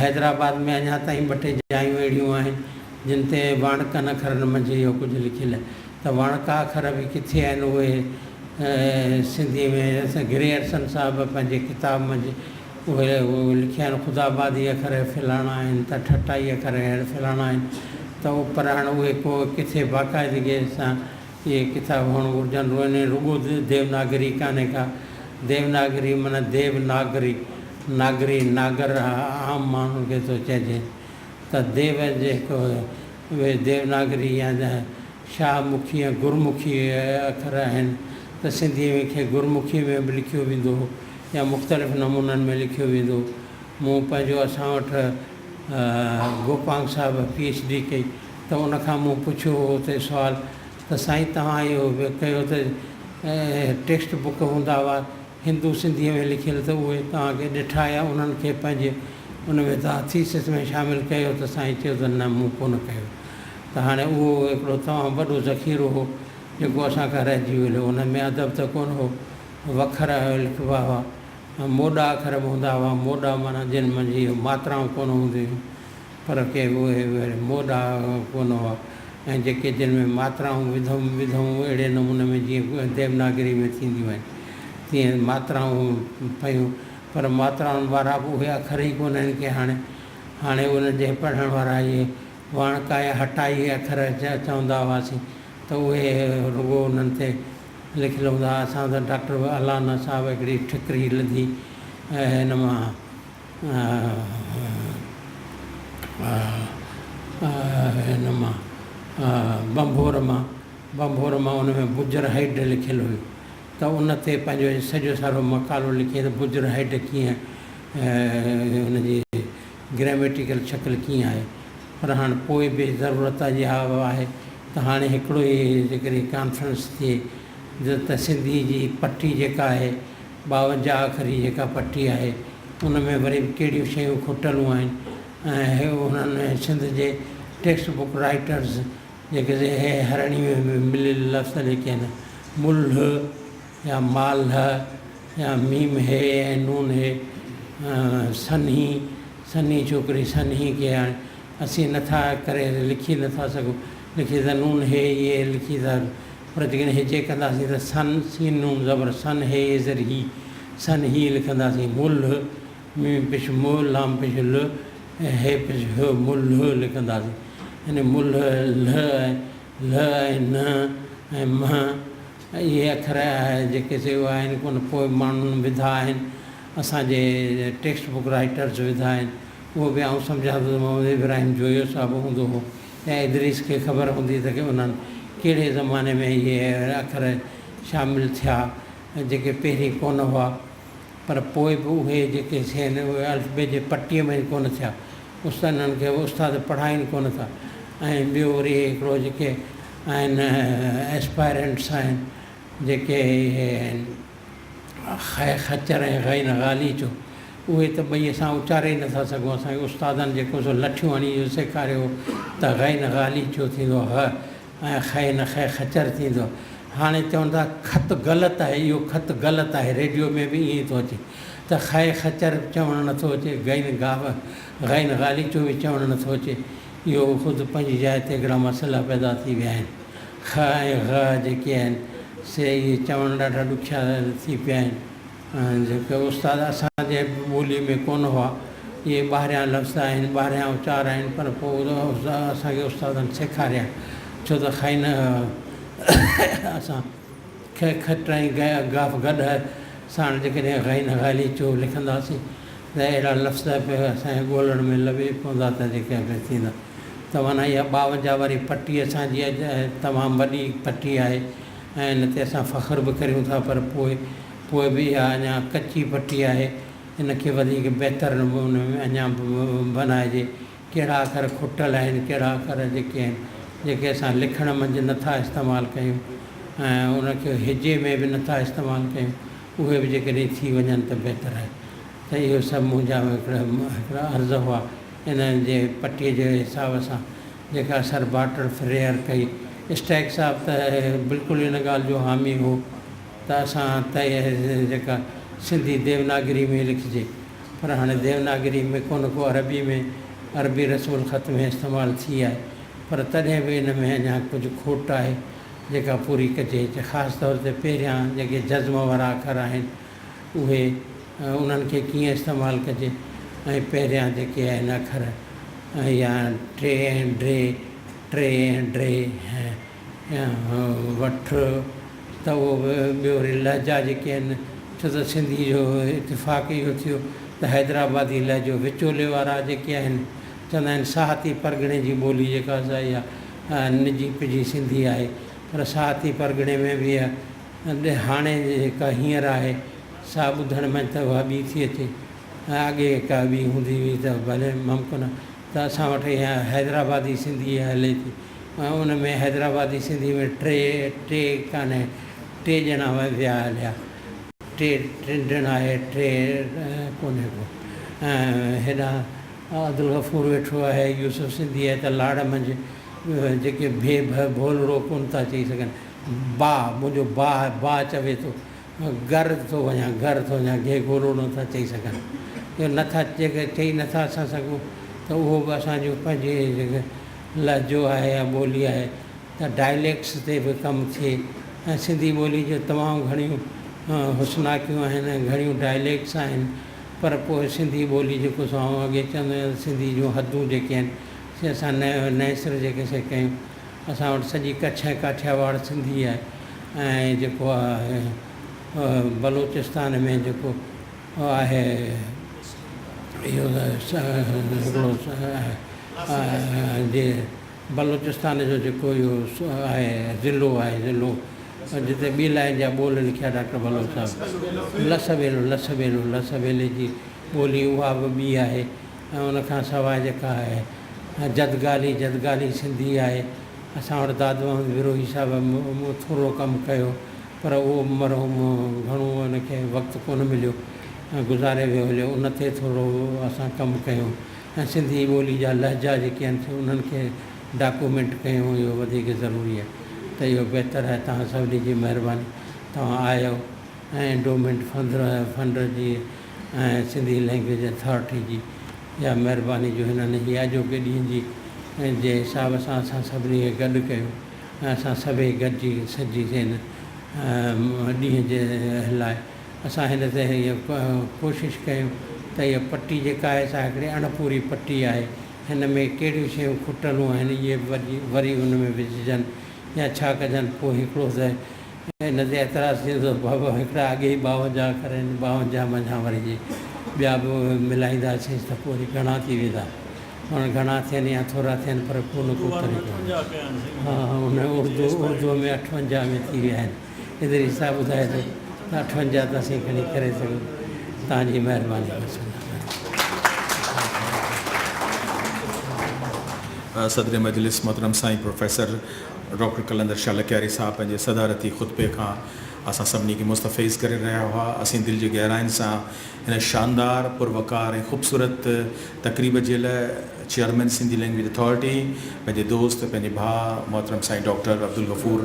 حيدرآباد ۾ اڃا تائين ٻه ٽي جايون اهڙيون آهن، جن تي واڻڪن اکرن منجهه اهو ڪجهه لکيل آهي ته واڻڪا اکر به ڪٿي آهن، اهي سنڌيء ۾ گريئرسن صاحب پنهنجي ڪتاب منجهه اهي لکيا آهن، خدا آبادي اکر فلاڻا آهن ته ٺٽائي اکر فلاڻا آهن ته پر هاڻ اهي ڪو ڪٿي باقاعدگيء سان اهي ڪتاب هئڻ گهرجن. روئني رڳو ديوناگري ڪانهي ڪا. ديوناگري معنيٰ ديو ناگري، ناگري، ناگر عام ماڻهن کي ٿو چئجي ته ديو جيڪو اهي ديوناگري يا شاهه مکي ۽ گرمکي اکر آهن ته سنڌيء ۾ کي گرمکيء ۾ به لکيو ويندو هو يا مختلف نمونن ۾ لکيو ويندو هو. مون پنهنجو اسان وٽ گوپانگ صاحب پي ايڇ ڊي ڪئي ته ان کان مون پڇيو هو اتي سوال ته سائين توهان اهو ڪيو ته ٽيڪسٽ بڪ هوندا هئا هندو سنڌيء ۾ لکيل ته اهي توهان کي ڏٺا يا انهن کي پنهنجي ان ۾ توهان ٿيسز ۾ شامل ڪيو ته سائين چيو ته نه مون ڪونه ڪيو ته هاڻي اهو هڪڙو تمام وڏو ذخيرو هو جيڪو اسان کان رهجي ويو ان ۾ ادب ته ڪونه هو وکر لکبا هئا موڏا اکر به هوندا هئا موڏا معنيٰ جن منجهه اهي ماترائون ڪونه هونديون هيون پر ڪي اهي موڏا ڪونه هئا ۽ جيڪي جن ۾ ماترائون وڌم وڌئون اهڙي نموني ۾ جيئن ديوناگري ۾ ٿينديون آهن تيئن ماترائون پيون پر ماترائن وارا به اهي اکر ئي ڪونه آهن ڪي هاڻي هاڻي انهن جي پڙهڻ وارا اهي واڻڪا يا هٽائي اکر چوندا هئاسين ته اهي رڳو انهن تي لکيل هوندا هئا. اسان ته ڊاڪٽر الانا صاحب هڪڙي ٺڪري لڌي هن مان هن مان ڀنڀور مان ڀنڀور مان ان ۾ بجر هيڊ لکيل هيو ته ان تي پنهنجو سڄو سارو مقالو لکي ته بجر هيڊ ڪيئن هن جي گراميٽيڪل شڪل ڪيئن آهي پر هاڻ پوء به ضرورت اها آهي ته هاڻي هڪڙو ئي جيڪڏهن ڪانفرنس ٿئي ته سنڌي جي پٽي جيڪا آهي 52 اکري جيڪا پٽي آهي ان ۾ وري به ڪهڙيون شيون کٽلون آهن ۽ انهن سنڌ جي ٽيڪسٽ بڪ رائيٽرز جيڪي هرڻي ۾ مليل لفظ جيڪي آهن ملهه يا مالهه يا ميم هي ۽ نون هي سنهي سنهي ڇوڪري سنهي کي هاڻي اسين نٿا ڪري لکي نٿا سگهون لکي ته نون هي يي لکي ٿا پر جيڪڏهن هجي ڪنداسين ته سن سين نون زبر سن هي يي زير هي سن هي لکنداسين ملهه ميم پيش م لام پيش ل ۽ هي پيش هه ملهه لکنداسين يعني ملهه له ۽ ل ۽ ن ۽ م اهي اکر جيڪي سي اهي آهن ڪونه پوء ماڻهن وڌا آهن اسان جي ٽيڪسٽ بڪ رائيٽرز وڌا آهن اهو به آئون سمجهان ٿو ته محمد ابراهيم جويو صاحب هوندو هو يا ادريس کي خبر هوندي ته انهن ڪهڙي زماني ۾ اهي اکر شامل ٿيا جيڪي پهرين ڪونه هئا پر پوء به اهي جيڪي سي آهن اهي الف بي جي پٽيء ۾ ڪونه ٿيا انهن کي استاد پڙهائين ڪونه ٿا ۽ ٻيو وري هڪڙو جيڪي آهن ايسپائرنٽس آهن جيڪي اهي آهن خ خچر ۽ غين غاليچو اهي ته ٻئي اسان اچاري ئي نٿا سگهون اسان کي استادن جيڪو سو لٺيون هڻي اهو سيکاريو هو ته غين غاليچو ٿيندو آهي غ ۽ خين خ خچر ٿيندو آهي هاڻي چون ٿا خط غلط آهي اهو خط غلط آهي ريڊيو ۾ به ائين ئي ٿو اچي ته خ خچر به چوڻ نٿو اچي غين غين غاليچو به چوڻ نٿو اچي اهو خود پنهنجي جاء تي هڪڙا مسئلا پيدا ٿي ويا آهن. خ ۽ غ جيڪي آهن سي اهي چوڻ ڏاڍا ڏکيا ٿي پيا آهن. جيڪي استاد اسان جي ٻوليء ۾ ڪونه هئا، اهي ٻاهريان لفظ آهن، ٻاهريان اچار آهن، پر پوء اسان کي استادن سيکاريا، ڇو ته خ نه اسان خ کٽ ۽ غ گاف گڏهه ساڻ جيڪڏهن غين غاليچو لکنداسين ته اهڙا لفظ به اسان کي ڳولڻ ۾ لڀي پوندا ته جيڪي به ٿيندا ته معنيٰ اها 52 واري پٽي اسان جي اڄ تمام وڏي پٽي آهي ۽ ان تي اسان فخر به ڪريون ٿا پر پوء پوء به اها اڃا ڪچي پٽي آهي ان کي وڌيڪ بهتر نموني ۾ اڃا به بنائجي ڪهڙا اکر کٽل آهن ڪهڙا اکر جيڪي آهن جيڪي اسان لکڻ منجهه نٿا استعمال ڪيون ۽ ان کي هجي ۾ به نٿا استعمال ڪيون اهي به جيڪڏهن ٿي وڃن ته بهتر آهي. ته اهو سڀ منهنجا هڪڙا هڪڙا عرض هئا ان جي پٽي جي حساب سان جيڪا سر بارٽل فريئر ڪئي. اسٽيڪ صاحب ته بلڪل ان ڳالهه جو حامي هو ته اسان ته جيڪا سنڌي ديوناگري ۾ لکجي پر هاڻي ديوناگري ۾ ڪونه ڪو عربي ۾ عربي رسم الخط ۾ استعمال ٿي آهي پر تڏهن به ان ۾ اڃا ڪجهه کوٽ آهي جيڪا پوري ڪجي خاص طور تي پهريان جيڪي جزم وارا اکر آهن اهي انهن کي ڪيئن استعمال ڪجي ۽ پهريان جيڪي آهن اکر يا ٽي ۽ ڊي، ٽي ۽ ڊي ۽ وٺ ته اهو به ٻيو وري لهجا جيڪي آهن ڇو ته سنڌي جو اتفاق اهو ٿيو ته حيدرآبادي لهجو وچولي وارا جيڪي آهن چوندا آهن ساهتي پرڳڻي جي ٻولي جيڪا سا اها نجي پجي سنڌي آهي پر ساهتي پرڳڻي ۾ به اها هاڻي جيڪا هينئر آهي سا ٻڌڻ ۾ ته اها ٻي ٿي اچي ۽ اڳي ڪا ٻي هوندي هئي ته ڀلي ممڪن آهي ته اسان وٽ اها حيدرآبادي سنڌي هلي ٿي ۽ ان ۾ حيدرآبادي سنڌي ۾ ٽي ٽي ڪانهي ٽي ڄڻا ويا هليا ٽي ٽنڊڻ آهي ٽي ڪونهي ڪو ۽ هيڏانهن عبدالغفور ويٺو آهي يوسف سنڌي آهي ته لاڙ منجهه جيڪي ڀي ڀ ڀولڙو ڪونه ٿا چئي سگهن با، منهنجو با، با چوي ٿو، گهر ٿو وڃان، گهر ٿو وڃان، گهي گولو نه ٿا چئي سگهن. اهو نه ٿا جيڪڏهن چئي نه ٿا اسان سگهون ته اهو به اسان جو پنهنجي جيڪي لهجو آهي يا ٻولي آهي ته ڊائليڪٽس تي به ڪم ٿئي ۽ سنڌي ٻولي جون تمام گهڻيون حسناڪيون آهن ۽ گهڻيون ڊائليڪٽس آهن پر پوء سنڌي ٻولي جيڪو سو آئون اڳي چوندو آهيان ته سنڌي جون حدون جيڪي آهن سي اسان نئين سر جيڪي سي ڪيون. اسان وٽ سڄي ڪڇ ۽ ڪاٺياواڙ سنڌي آهي ۽ جيڪو آهي بلوچستان ۾ جيڪو آهي اهو هڪڙو جي بلوچستان جو جيڪو اهو آهي ضلعو آهي ضلعو جتي ٻي لائن جا ٻول لکيا ڊاڪٽر بلوچ صاحب لس ٻيلو لس ٻيلو لس ٻيلي جي ٻولي اها به ٻي آهي ۽ ان کان سواء جيڪا آهي جدگالي، جدگالي سنڌي آهي. اسان وٽ داد محمد بروهي صاحب ٿورو ڪم ڪيو پر اهو مرحوم گهڻو ان کي وقت ڪونه مليو ۽ گذاري ويو هليو ان تي ٿورو اسان ڪم ڪيو ۽ سنڌي ٻولي جا لهجا جيڪي آهن سي انهن کي ڊاڪومينٽ ڪيون اهو وڌيڪ ضروري آهي ته اهو بهتر آهي توهان سڀني جي مهرباني توهان آيو ۽ انڊومينٽ فنڊ جي ۽ سنڌي لئنگئيج اٿارٽي جي اها مهرباني جو هنن هي اڄوڪي ڏينهن جي جي حساب سان اسان سڀني کي گڏ ڪيو ۽ اسان سڀئي گڏجي سڏجي هن ڏينهن جي لاء اسان هن تي هيء ڪوشش ڪيون ته هيء پٽي جيڪا آهي سا هڪڙي اڻپوري پٽي آهي هن ۾ ڪهڙيون شيون کٽلون آهن اهي به وري ان ۾ وجهجن يا ڇا ڪجن پوء هڪڙو ته ان تي اعتراض ٿيندو ته بابا هڪڙا اڳي ئي 52 اکر آهن، 52 منجهان وري جي ٻيا به ملائينداسين ته پوء وري گهڻا ٿي ويندا. هاڻ گهڻا ٿين يا ٿورا ٿين پر ڪو نه ڪو طريقو ها ان اردو اردوء ۾ 58 ۾ ٿي ويا آهن. ادريس صاحب ٻڌائي ٿو ته 58 ته اسين کڻي ڪري سگهون. توهان جي مهرباني بس. صدر مجلس محترم سائين پروفيسر ڊاڪٽر قلندر شاهه لڪياري صاحب پنهنجي صدارتي خطبي کان اسان سڀني کي مستفيض ڪري رهيا هئا. اسين دل جي گهراين سان هن شاندار، پروقار ۽ خوبصورت تقريب جي لاء چيئرمين سنڌي لئنگويج اٿارٽي پنهنجي دوست پنهنجي ڀاء محترم سائين ڊاڪٽر عبدالغفور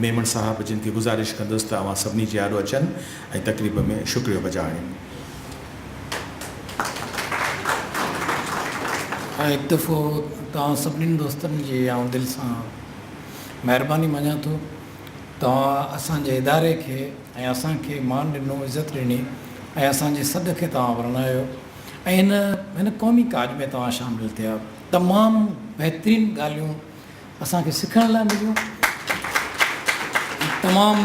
ميمڻ صاحب جن کي گذارش ڪندس ته اوهان سڀني جي آڏو اچن ۽ تقريب ۾ شڪريو بجا آڻين. هڪ دفعو توهان سڀني دوستن جي آئون دل سان مهرباني مڃان ٿو. توهان اسان جي اداري کي ۽ اسان کي مان ڏنو، عزت ڏني ۽ اسان جي سڏ کي توهان ورنايو ۽ هن هن قومي ڪاڄ ۾ توهان شامل ٿيا. تمام بهترين ڳالهيون اسان کي سکڻ لاء مليون. تمام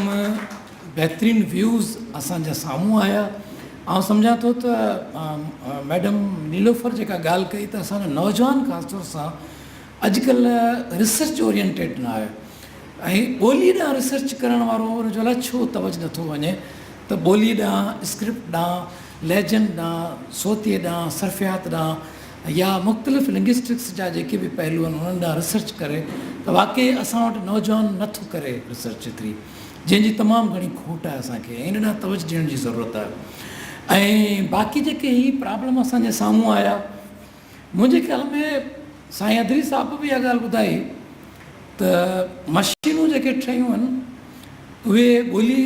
بهترين ويوز اسان جا سامهون آيا. آئون سمجهان ٿو ته ميڊم نيلوفر جيڪا ڳالهه ڪئي ته اسان جو نوجوان خاص طور سان اڄڪلهه ريسرچ اورينٽيڊ نه آهي ۽ ٻولي ڏانهن ريسرچ ڪرڻ وارو ان جو الائي ڇو توجه نٿو وڃي ته ٻولي ڏانهن اسڪرپٽ ڏانهن لهجن ڏانهن صوتي ڏانهن صرفيات ڏانهن يا مختلف لنگسٽڪس جا جيڪي به پهلو آهن انهن ڏانهن ريسرچ ڪري ته واقعي اسان وٽ نوجوان نٿو ڪري ريسرچ ايتري جنهن جي تمام گهڻي کوٽ آهي اسان کي ۽ ان ڏانهن توجه ڏيڻ جي ضرورت آهي. ۽ باقي جيڪي هي پرابلم اسان جي سامهون آيا منهنجي خيال ۾ سائين ادريس صاحب به اها ڳالهه ٻڌائي ته مشينون جيڪي ٺهيون آهن اهي ٻولي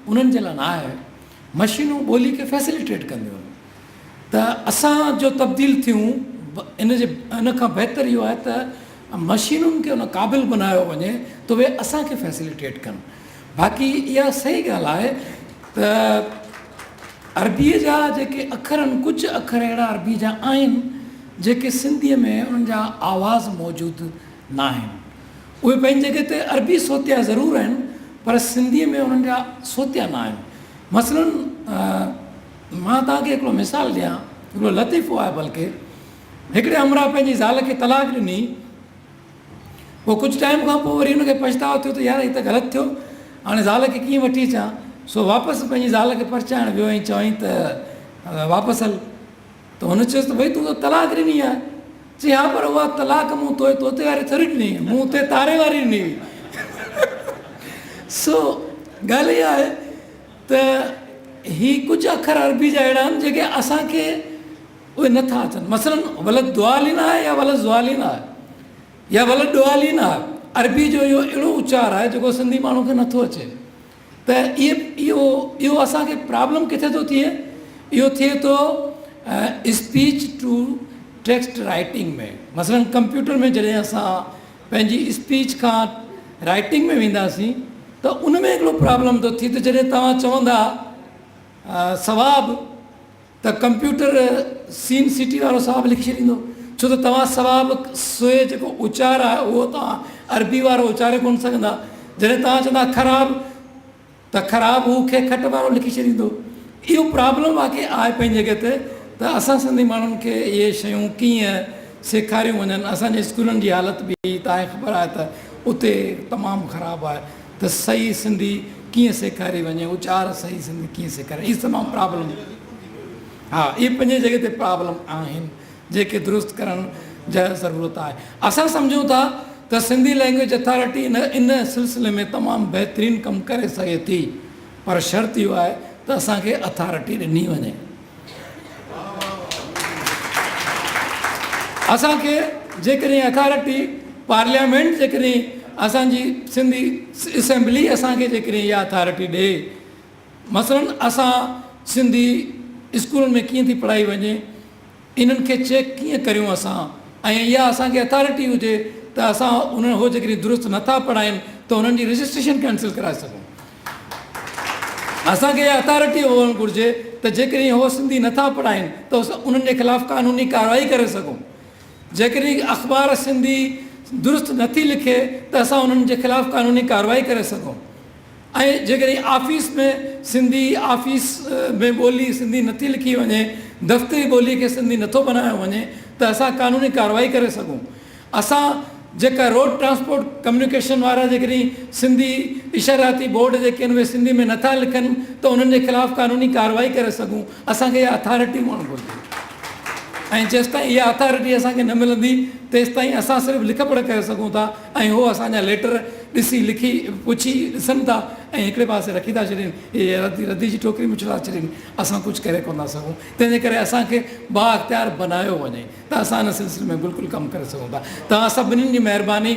انهن جي لاء نه آهي مشينون ٻولي کي فيسليٽيٽ ڪنديون آهن ته اسان جو تبديل ٿيون ان جي ان کان بهتر اهو آهي ته مشينن کي ان قابل بنايو وڃي ته اهي اسان کي فيسليٽيٽ ڪن باقي اها صحيح ڳالهه آهي ته عربيء جا جيڪي اکر آهن ڪجهه اکر اهڙا عربيء جا آهن جيڪي سنڌيء ۾ انهن جا آواز موجود ناهن اهي پنهنجي جڳهه تي عربي صوتيا ضرور آهن پر سنڌيء ۾ انهن جا صوتيا ناهن مثلاً مان توهان کي هڪڙو مثال ڏيان، هڪڙو لطيفو آهي بلڪه، هڪڙي همراهه پنهنجي زال کي طلاق ڏني، پوء ڪجهه ٽائيم کان پوء وري هن کي پڇتاء ٿيو ته يار هي ته غلط ٿيو، هاڻي زال کي ڪيئن وٺي اچان، سو واپس پنهنجي زال کي پرچائڻ ويو ۽ چيائين ته واپس هل، ته هن چيس ته ڀئي تون ته طلاق ڏني آهي، چي ها پر اها طلاق مون توئي طوطي واري ٿوري ڏني هئي، مون اتي تاري واري ڏني هئي. سو ڳالهه اها آهي ته هي ڪجهه اکر عربي جا اهڙا آهن جيڪي اسان کي اهي نه ٿا اچن مثلا ولد دوالين آهي يا ولد زوالين آهي يا ولد ڏوالين آهي عربي جو اهو اهڙو اچار آهي جيڪو سنڌي ماڻهو کي نٿو اچي ته اهي اهو اهو اسان کي پرابلم ڪٿي ٿو ٿئي اهو ٿئي ٿو اسپيچ ٽو ٽيڪسٽ رائٽنگ ۾ مثلا ڪمپيوٽر ۾ جڏهن اسان پنهنجي اسپيچ کان رائٽنگ ۾ وينداسين ته ان ۾ هڪڙو پرابلم ٿو ٿئي ته جڏهن توهان چوندا ثواب ته ڪمپيوٽر سين سي ٽي وارو ثواب لکي ڇڏيندو ڇو ته توهان ثواب سوئي جيڪو اچار آهي اهو توهان عربي وارو اچاري ڪونه سگهندا جڏهن توهان چوندا خراب ته خراب هو کي کٽ وارو لکي ڇڏيندو. اهو پرابلم واقعي آهي پنهنجي جڳهه تي ته اسان سنڌي ماڻهن کي اهي شيون ڪيئن سيکاريون وڃن. اسان جي اسڪولن جي حالت به توهان کي خبر آهي ته اتي تمام خراب آهي ته صحيح سنڌي ڪيئن سيکاري وڃي اچار صحيح سنڌي ڪيئن سيکاري اهي تمام پرابلم ها اهي پنهنجي جڳهه تي پرابلم آهن. جيڪي درست ڪرڻ جا ضرورت آهي. اسان سمجهون ٿا ته سنڌي لئنگئيج اٿارٽي ان سلسلي ۾ تمام بهترين ڪم ڪري سگهي ٿي پر شرط اهو آهي ته اسان کي اٿارٽي ڏني وڃي. اسان کي جيڪڏهن اٿارٽي پارليامينٽ جيڪڏهن اسان جي سنڌي اسيمبلي اسان کي جيڪڏهن اها اٿارٽي ڏئي مثلاً اسان سنڌي اسڪولن ۾ ڪيئن ٿي پڙهائي وڃي انهن کي چيڪ ڪيئن ڪريون اسان ۽ اها اسان کي اٿارٽي هجي ته اسان انهن هو جيڪڏهن درست نٿا پڙهائين ته انهن جي رجسٽريشن ڪينسل ڪرائي سگهون اسان کي اها اٿارٽي هئڻ گهرجي ته جيڪڏهن هو سنڌي نٿا پڙهائين ته انهن جي خلاف قانوني ڪارروائي ڪري سگهون جيڪڏهن اخبار سنڌي درست نٿي لکي ته اسان انهن جي خلاف قانوني ڪارروائي ڪري سگهون ۽ جيڪڏهن آفيس ۾ سنڌي آفيس ۾ ٻولي سنڌي نٿي لکي وڃي، دفتري ٻولي کي سنڌي نٿو بنايو وڃي ته اسان قانوني ڪارروائي ڪري سگهون. اسان جيڪا روڊ ٽرانسپورٽ ڪميونيڪيشن وارا جيڪڏهن سنڌي اشاراتي بورڊ جيڪي آهن اهي سنڌي ۾ نٿا لکن ته انهن جي خلاف قانوني ڪارروائي ڪري سگهون. اسان کي اها اٿارٽي هئڻ گهرجي ۽ جيستائين اها اٿارٽي اسان کي نه ملندي تيستائين اسان صرف لک پڙهه ڪري سگهون ٿا ۽ هو اسان جا ليٽر ڏسي لکي پڇي ڏسن ٿا ۽ هڪڙي پاسي رکي ٿا ڇڏين يا ردي ردي جي ٽوڪري ۾ اڇلائي ڇڏين اسان ڪجهه ڪري ڪونه ٿا سگهون تنهن جي ڪري اسان کي بااختيار بنايو وڃي ته اسان ان سلسلي ۾ بلڪل ڪم ڪري سگهون ٿا توهان سڀني جي مهرباني.